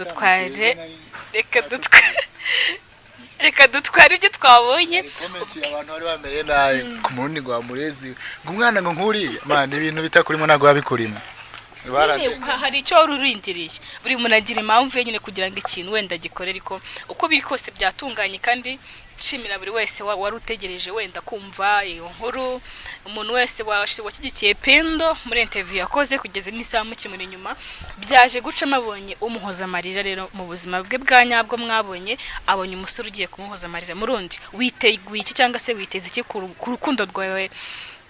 dutware ibyo twabonye.
Comment abantu bari bamereye nabi ku murundi ngo wamurezi, ngo umwana ngo nkuriya man, ibintu bitakurimo ntabwo biba bikurimo.
Nyine, hari icyo wari urindiriye. Buri muntu agira impamvu ye nyine kugira ngo ikintu wenda agikore, ariko uko biri kose byatunganye, kandi nshimira buri wese wari utegereje wenda kumva iyo nkuru, umuntu wese washyigikiye Pendo muri interview yakoze kugeza n'isaha mukimuri inyuma byaje gucamo, abonye umuhoza amarira. Rero mu buzima bwe bwa nyabwo mwabonye, abonye umusore ugiye kumuhoza amarira. Murundi, witeguye iki cyangwa se witeze iki ku rukundo rwawe?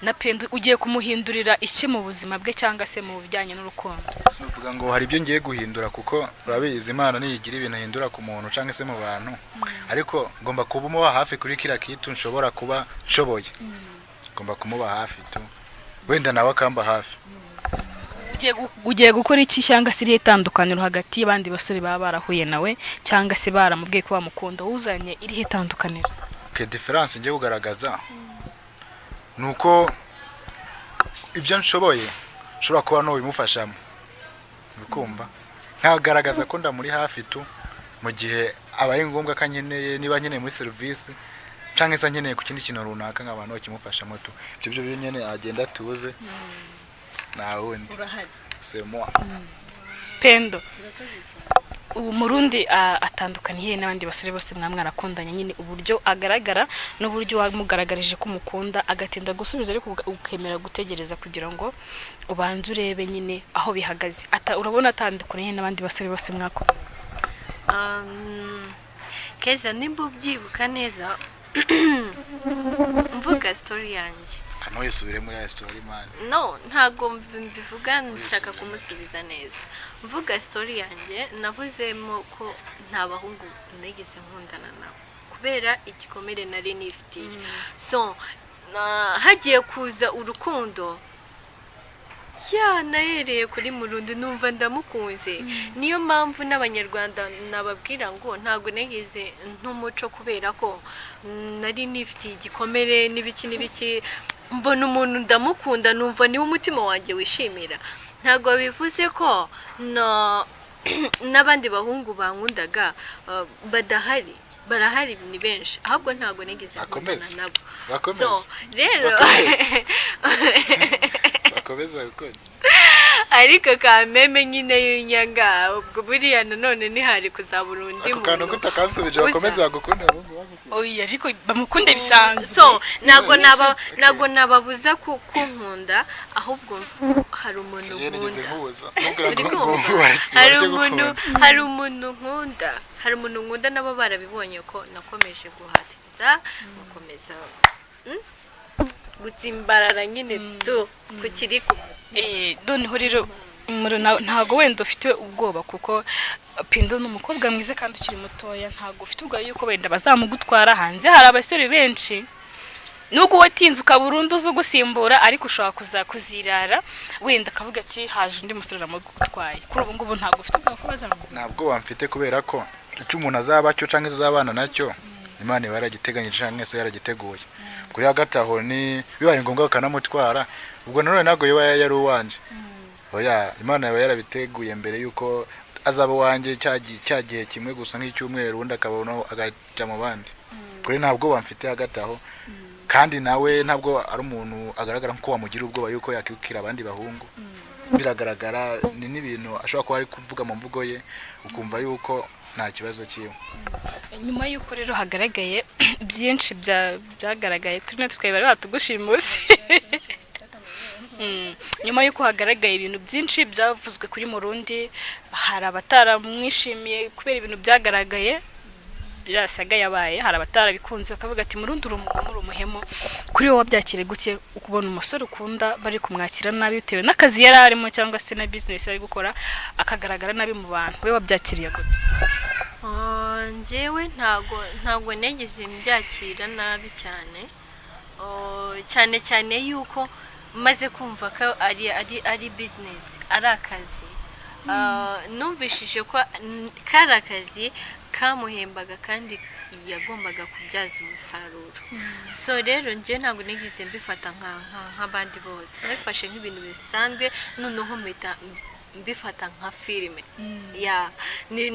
na Pendo? Ugiye kumuhindurira iki mu buzima bwe cyangwa se mu bijyanye n'urukundo?
Sinavuga ngo hari ibyo ngiye guhindura, kuko urabizi Imana niyigira ibintu ihindura ku muntu cyangwa se mu bantu, ariko ngomba kuba umuba hafi kuri kiriya kitu nshobora kuba nshoboye. Ngomba kumuba hafi tu, wenda nawe akamba hafi.
Ugiye gukora iki cyangwa se irihe tandukaniro hagati y'abandi basore baba barahuye nawe cyangwa se baramubwiye ko bamukunda? Uzanye irihe tandukaniro?
Ke différence ngiye kugaragaza ni uko ibyo nshoboye nshobora kuba nubimufashamo, ukumva nkagaragaza ko ndamuri hafi tu mu gihe abaye ngombwa ko ankeneye, niba nkeneye muri serivisi cyangwa se ankeneye ku kindi kintu runaka, nkaba nokimufashamo tu. Ibyo byo nyine agenda atuze, nta wundi.
Urahari.
C'est moi.
Pendo, ubu Murundi atandukaniye n'abandi basore bose mwa mwarakundanye nyine, uburyo agaragara n'uburyo wamugaragarije ko umukunda agatinda gusubiza, ariko ukemera gutegereza kugira ngo ubanze urebe nyine aho bihagaze. Urabona atandukaniye n'abandi basore bose mwakundanye?
Keza, nimba ubyibuka neza, mvuga story yanjye.
Kanoyisubire muri ya story, man.
No, ntago mbivuga nshaka kumusubiza neza. Mvuga story yanjye, navuzemo ko nta bahungu nigeze nkundana nabo kubera igikomere nari nifitiye. So hagiye kuza urukundo, ya nahereye kuri Murundi, numva ndamukunze. Niyo mpamvu n'Abanyarwanda nababwira ngo ntabwo nigeze ntumuco kubera ko nari nifitiye igikomere n'ibiki n'ibiki. Mbona umuntu ndamukunda, numva niwe umutima wanjye wishimira. Ntabwo bivuze ko no n'abandi bahungu bankundaga badahari. Barahari, ni benshi, ahubwo ntabwo nigeze nkundana
Bakomeze.
nabo.
Bakomeze.
So rero
Bakomeze. Bakomeza gukunda.
Ariko kameme nyine y'inyanga, ubwo buriya nanone ntihari kuzabura undi
Ako kantu
muntu
kutakansubije.
Uza.
Bakomeze bagukunda, abahungu bagukunda.
Oya, ariko bamukunde bisanzwe.
So ntabwo nababuza kunkunda, ahubwo hari umuntu
Sinjye nigeze
nkunda.
nkubuza. Ntubwira
Uri
ngo
kumva?
ngo
Hari
bareke
umuntu
gukunda.
Hari umuntu nkunda, nabo barabibonye ko nakomeje guhatiriza, gukomeza gutsimbarara nyine tu ku kiri ku
Noneho rero ntago wenda ufite ubwoba, kuko Pendo ni umukobwa mwiza kandi ukiri mutoya, ntago ufite ubwoba yuko wenda bazamugutwara? Hanze hari abasore benshi, nubwo watinze ukaba burundu uzi ugusimbura, ariko ushobora kuza kuzirara wenda akavuga ati haje undi musore aramugutwaye. Kuri ubu ngubu ntabwo ufite ubwoba ko bazamugutwara?
Ntabwo bamfite, kubera ko icyo umuntu azaba cyo cyangwa se azabana nacyo, Imana iba yaragiteganyije cyangwa se yaragiteguye. Kuri hagati aho ni bibaye ngombwa bakanamutwara, ubwo nanone ntabwo yaba yari uwanje. Oya, Imana yaba yarabiteguye mbere yuko azaba uwanjye cya gihe kimwe gusa nk'icyumweru, ubundi akabona agajya mu bandi. Kuri ntabwo bamfite hagati aho, kandi nawe ntabwo ari umuntu agaragara nkuko wamugira ubwoba yuko yakwikira abandi bahungu. Biragaragara, ni n'ibintu ashobora kuba ari kuvuga mu mvugo ye, ukumva yuko nta kibazo cyiwe.
Nyuma y'uko rero hagaragaye byinshi byagaragaye, turi natwe bari batugushimuse. Nyuma y'uko hagaragaye ibintu byinshi byavuzwe kuri Murundi, hari abataramwishimiye kubera ibintu byagaragaye birasaga yabaye, hari abatarabikunze bakavuga ati Murundi uri umugome, uri umuhemu. Kuri wowe wabyakiriye gute ukubona umusore ukunda bari kumwakira nabi bitewe n'akazi yari arimo cyangwa se na business ari gukora, akagaragara nabi mu bantu? We wabyakiriye gute?
Njyewe ntago nigeze mbyakira nabi cyane. Cyane cyane yuko maze kumva ko ari business, ari akazi. Numvishije ko kari akazi kamuhembaga kandi yagombaga kubyaza umusaruro. So rero njye ntabwo nigeze mbifata nk'abandi bose, nabifashe nk'ibintu bisanzwe, noneho mpita mbifata nka filime. Ya, ni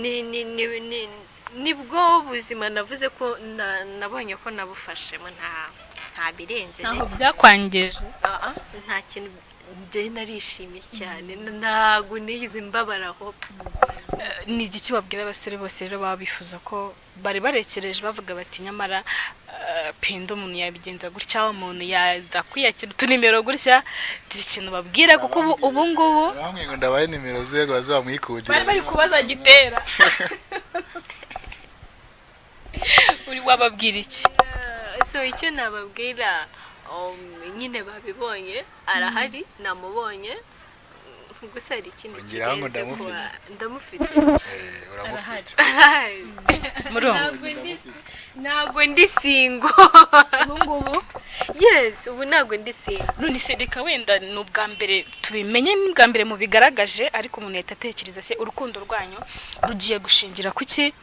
nibwo buzima navuze ko nabonye ko nabufashemo, nta birenze.
Ntaho
Nigeze.
byakwangije?
Ah, ah, nta kintu. Njye narishimye cyane, ntabwo nigeze mbabaraho.
Ni igiki wabwira abasore bose rero baba bifuza ko bari barekereje bavuga bati nyamara Pendo umuntu yabigenza gutya, umuntu yaza kwiyakira utunimero gutya? Gira ikintu babwira, kuko ubu ngubu
Bamwe ngo ndabaye nimero ze ngo bazamwikundire.
Bari bari kubaza gitera. Uri wababwira iki?
So icyo nababwira, Nyine babibonye, arahari, namubonye. Gusa hari ikindi
Ongeraho ngo
kirenze kuba
ndamufite.
ndamufite.
Eh, uramufite.
Arahari.
Murumva.
Ntabwo ndi single.
Ubu ngubu?
Yes, ubu ntabwo ndi single.
None se reka wenda ni ubwa mbere tubimenye, ni ubwa mbere mubigaragaje, ariko umuntu yahita atekereza se urukundo rwanyu rugiye gushingira ku ki?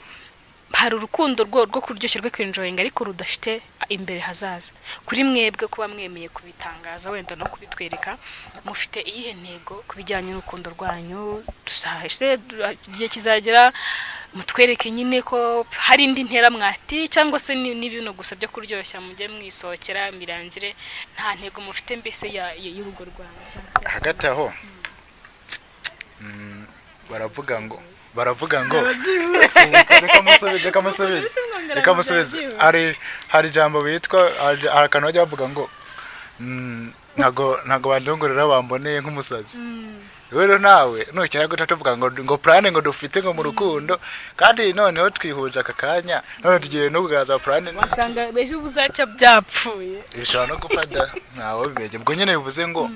Hari urukundo rwo kuryoshya, rwo kwi-enjoyinga, ariko rudafite imbere hazaza. Kuri mwebwe, kuba mwemeye kubitangaza wenda no kubitwereka, mufite iyihe ntego ku bijyanye n'urukundo rwanyu? Tuzahise igihe kizagera mutwereke nyine ko hari indi ntera mwati, cyangwa se ni bino gusa byo kuryoshya, mujye mwisohokera mirangire, nta ntego mufite mbese y'urugo rwanyu cyangwa se?
Hagati aho, baravuga ngo reka musubize, reka musubize, reka musubize. Hari ijambo bitwa, hari akantu bajya bavuga ngo ntago bandongorera bamboneye nk'umusazi. Rero nawe nukira guca tuvuga ngo plan ngo dufite ngo mu rukundo, kandi noneho twihuje aka kanya, none tugiye no kugaragaza plan.
Wasanga ejo buzacya byapfuye.
Bishobora no gupfa da, ntawe bimenye. Ubwo nyine bivuze ngo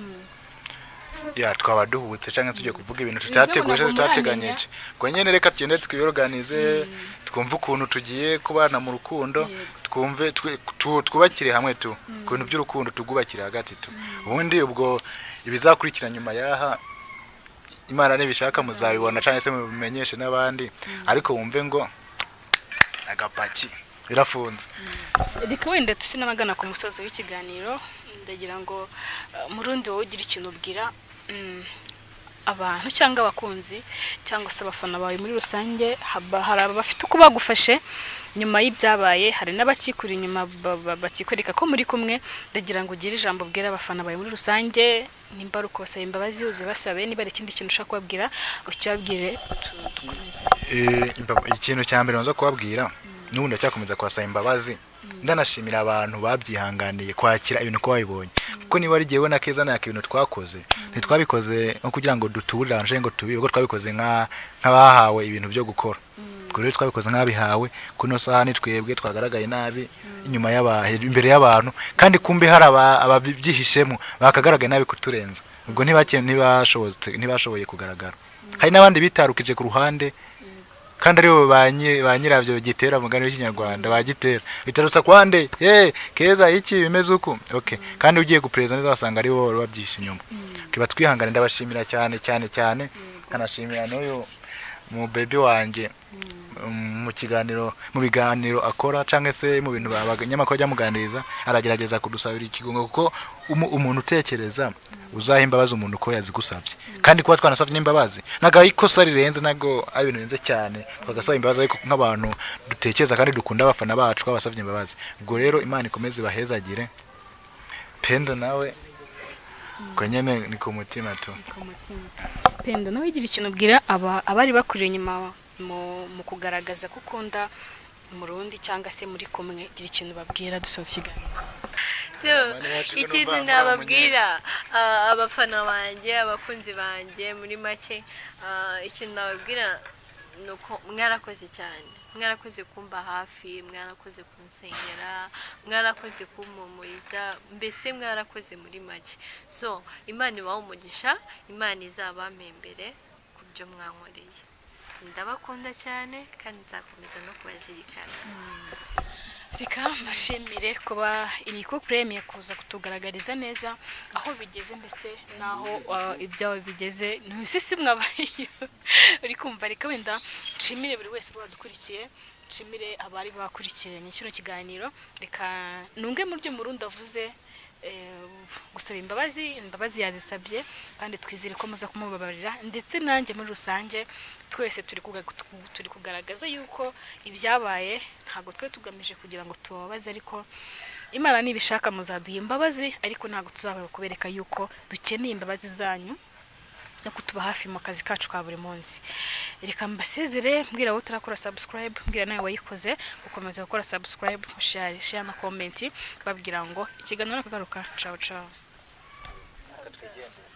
ya twaba duhubutse cyangwa tugiye kuvuga ibintu tutateguye
ntabwo
tutateganyije. Ubwo nyine reka tugende twiyorganize, twumve ukuntu tugiye kubana mu rukundo, twumve twubakire hamwe tu ku bintu by'urukundo, tugubakire hagati tu. Ubundi ubwo ibizakurikira nyuma y'aha, Imana nibishaka muzabibona cyangwa se mubimenyeshe n'abandi, ariko wumve ngo agapaki birafunze.
Reka wenda tuse n'abagana ku musozo w'ikiganiro. Ndagira ngo Murundi, wowe ugira ikintu ubwira abantu cyangwa abakunzi cyangwa se abafana bawe muri rusange. Hari abafite uko bagufashe nyuma y'ibyabaye, hari n'abakikuri inyuma bakikwereka ko muri kumwe. Ndagira ngo ugire ijambo ubwira abafana bawe muri rusange. Nimba ari ukubasaba imbabazi, uzibasabe. Niba ari ikindi kintu ushaka kubabwira, ukibabwire, dukomeze.
Ikintu cya mbere nza kubabwira, n'ubundi ndacyakomeza kubasaba imbabazi, ndanashimira abantu babyihanganiye kwakira ibintu uko babibonye, kuko niba ari jyewe na Keza naka, ibintu twakoze ntitwabikoze nko kugira ngo duturire abantu cyangwa ngo tubibe, kuko twabikoze nk'abahawe ibintu byo gukora. Ubwo rero twabikoze nk'abihawe. Kuno saha ni twebwe twagaragaye nabi inyuma imbere y'abantu, kandi kumbe hari ababyihishemo bakagaragaye nabi kuturenza. Ubwo ntibashoboye kugaragara. Hari n'abandi bitarukije ku ruhande kandi aribo ba nyirabyo gitera, mugani w'ikinyarwanda bagitera bitarutsa kwande ye Keza iki bimeze uku. Okay, kandi ugiye gupereza neza wasanga aribo bari babyihishe inyuma. Okay, batwihangane. Ndabashimira cyane cyane cyane, nkanashimira n'uyu mu baby wanjye mu kiganiro, mu biganiro akora cyangwa se mu bintu abanyamakuru bajya bamuganiriza, aragerageza kudusabira ikigongo, kuko umuntu utekereza uzaha imbabazi umuntu uko yazigusabye. Kandi kuba twanasabye n'imbabazi ntabwo ari ikosa rirenze, ntabwo ari ibintu birenze cyane twagasaba imbabazi, ariko nk'abantu dutekereza kandi dukunda abafana bacu, twabasabye imbabazi. Ubwo rero Imana ikomeze ibahezagire. Pendo nawe ubwo nyine ni ku mutima tu.
Pendo, nawe igira ikintu ubwira aba abari bakuri inyuma mu kugaragaza ko ukunda Murundi cyangwa se muri kumwe. Gira ikintu babwira dusoza ikiganiro.
So, ikintu nababwira abafana banjye, abakunzi banjye muri make, ikintu nababwira ni uko mwarakoze cyane, mwarakoze kumba hafi, mwarakoze kunsengera, mwarakoze kumpumuriza, mbese mwarakoze muri make. So Imana ibahe umugisha, Imana izabampembere ku byo mwankoreye. Ndabakunda cyane kandi nzakomeza no kubazirikana.
Reka mbashimire kuba iyi couple yemeye kuza kutugaragariza neza aho bigeze ndetse n'aho ibyawe bigeze. Ntibisisi mwabaye uri kumva. Reka wenda nshimire buri wese wadukurikiye, nshimire abari bakurikiranye kino kiganiro. Reka nunge mu byo Murundi avuze, gusaba imbabazi, imbabazi yazisabye, kandi twizere ko muza kumubabarira, ndetse nanjye muri rusange. Twese turi kugaragaza yuko ibyabaye ntabwo twe tugamije kugira ngo tubabaze, ariko Imana nibishaka muzaduha imbabazi, ariko ntabwo tuzahora kubereka yuko dukeneye imbabazi zanyu no kutuba hafi mu kazi kacu ka buri munsi. Reka mbasezere, mbwira wowe utarakora subscribe, mbwira nawe wayikoze gukomeza gukora subscribe, share na comment, babwira ngo ikiganiro nakagaruka. Ciao ciao.
Twigendere.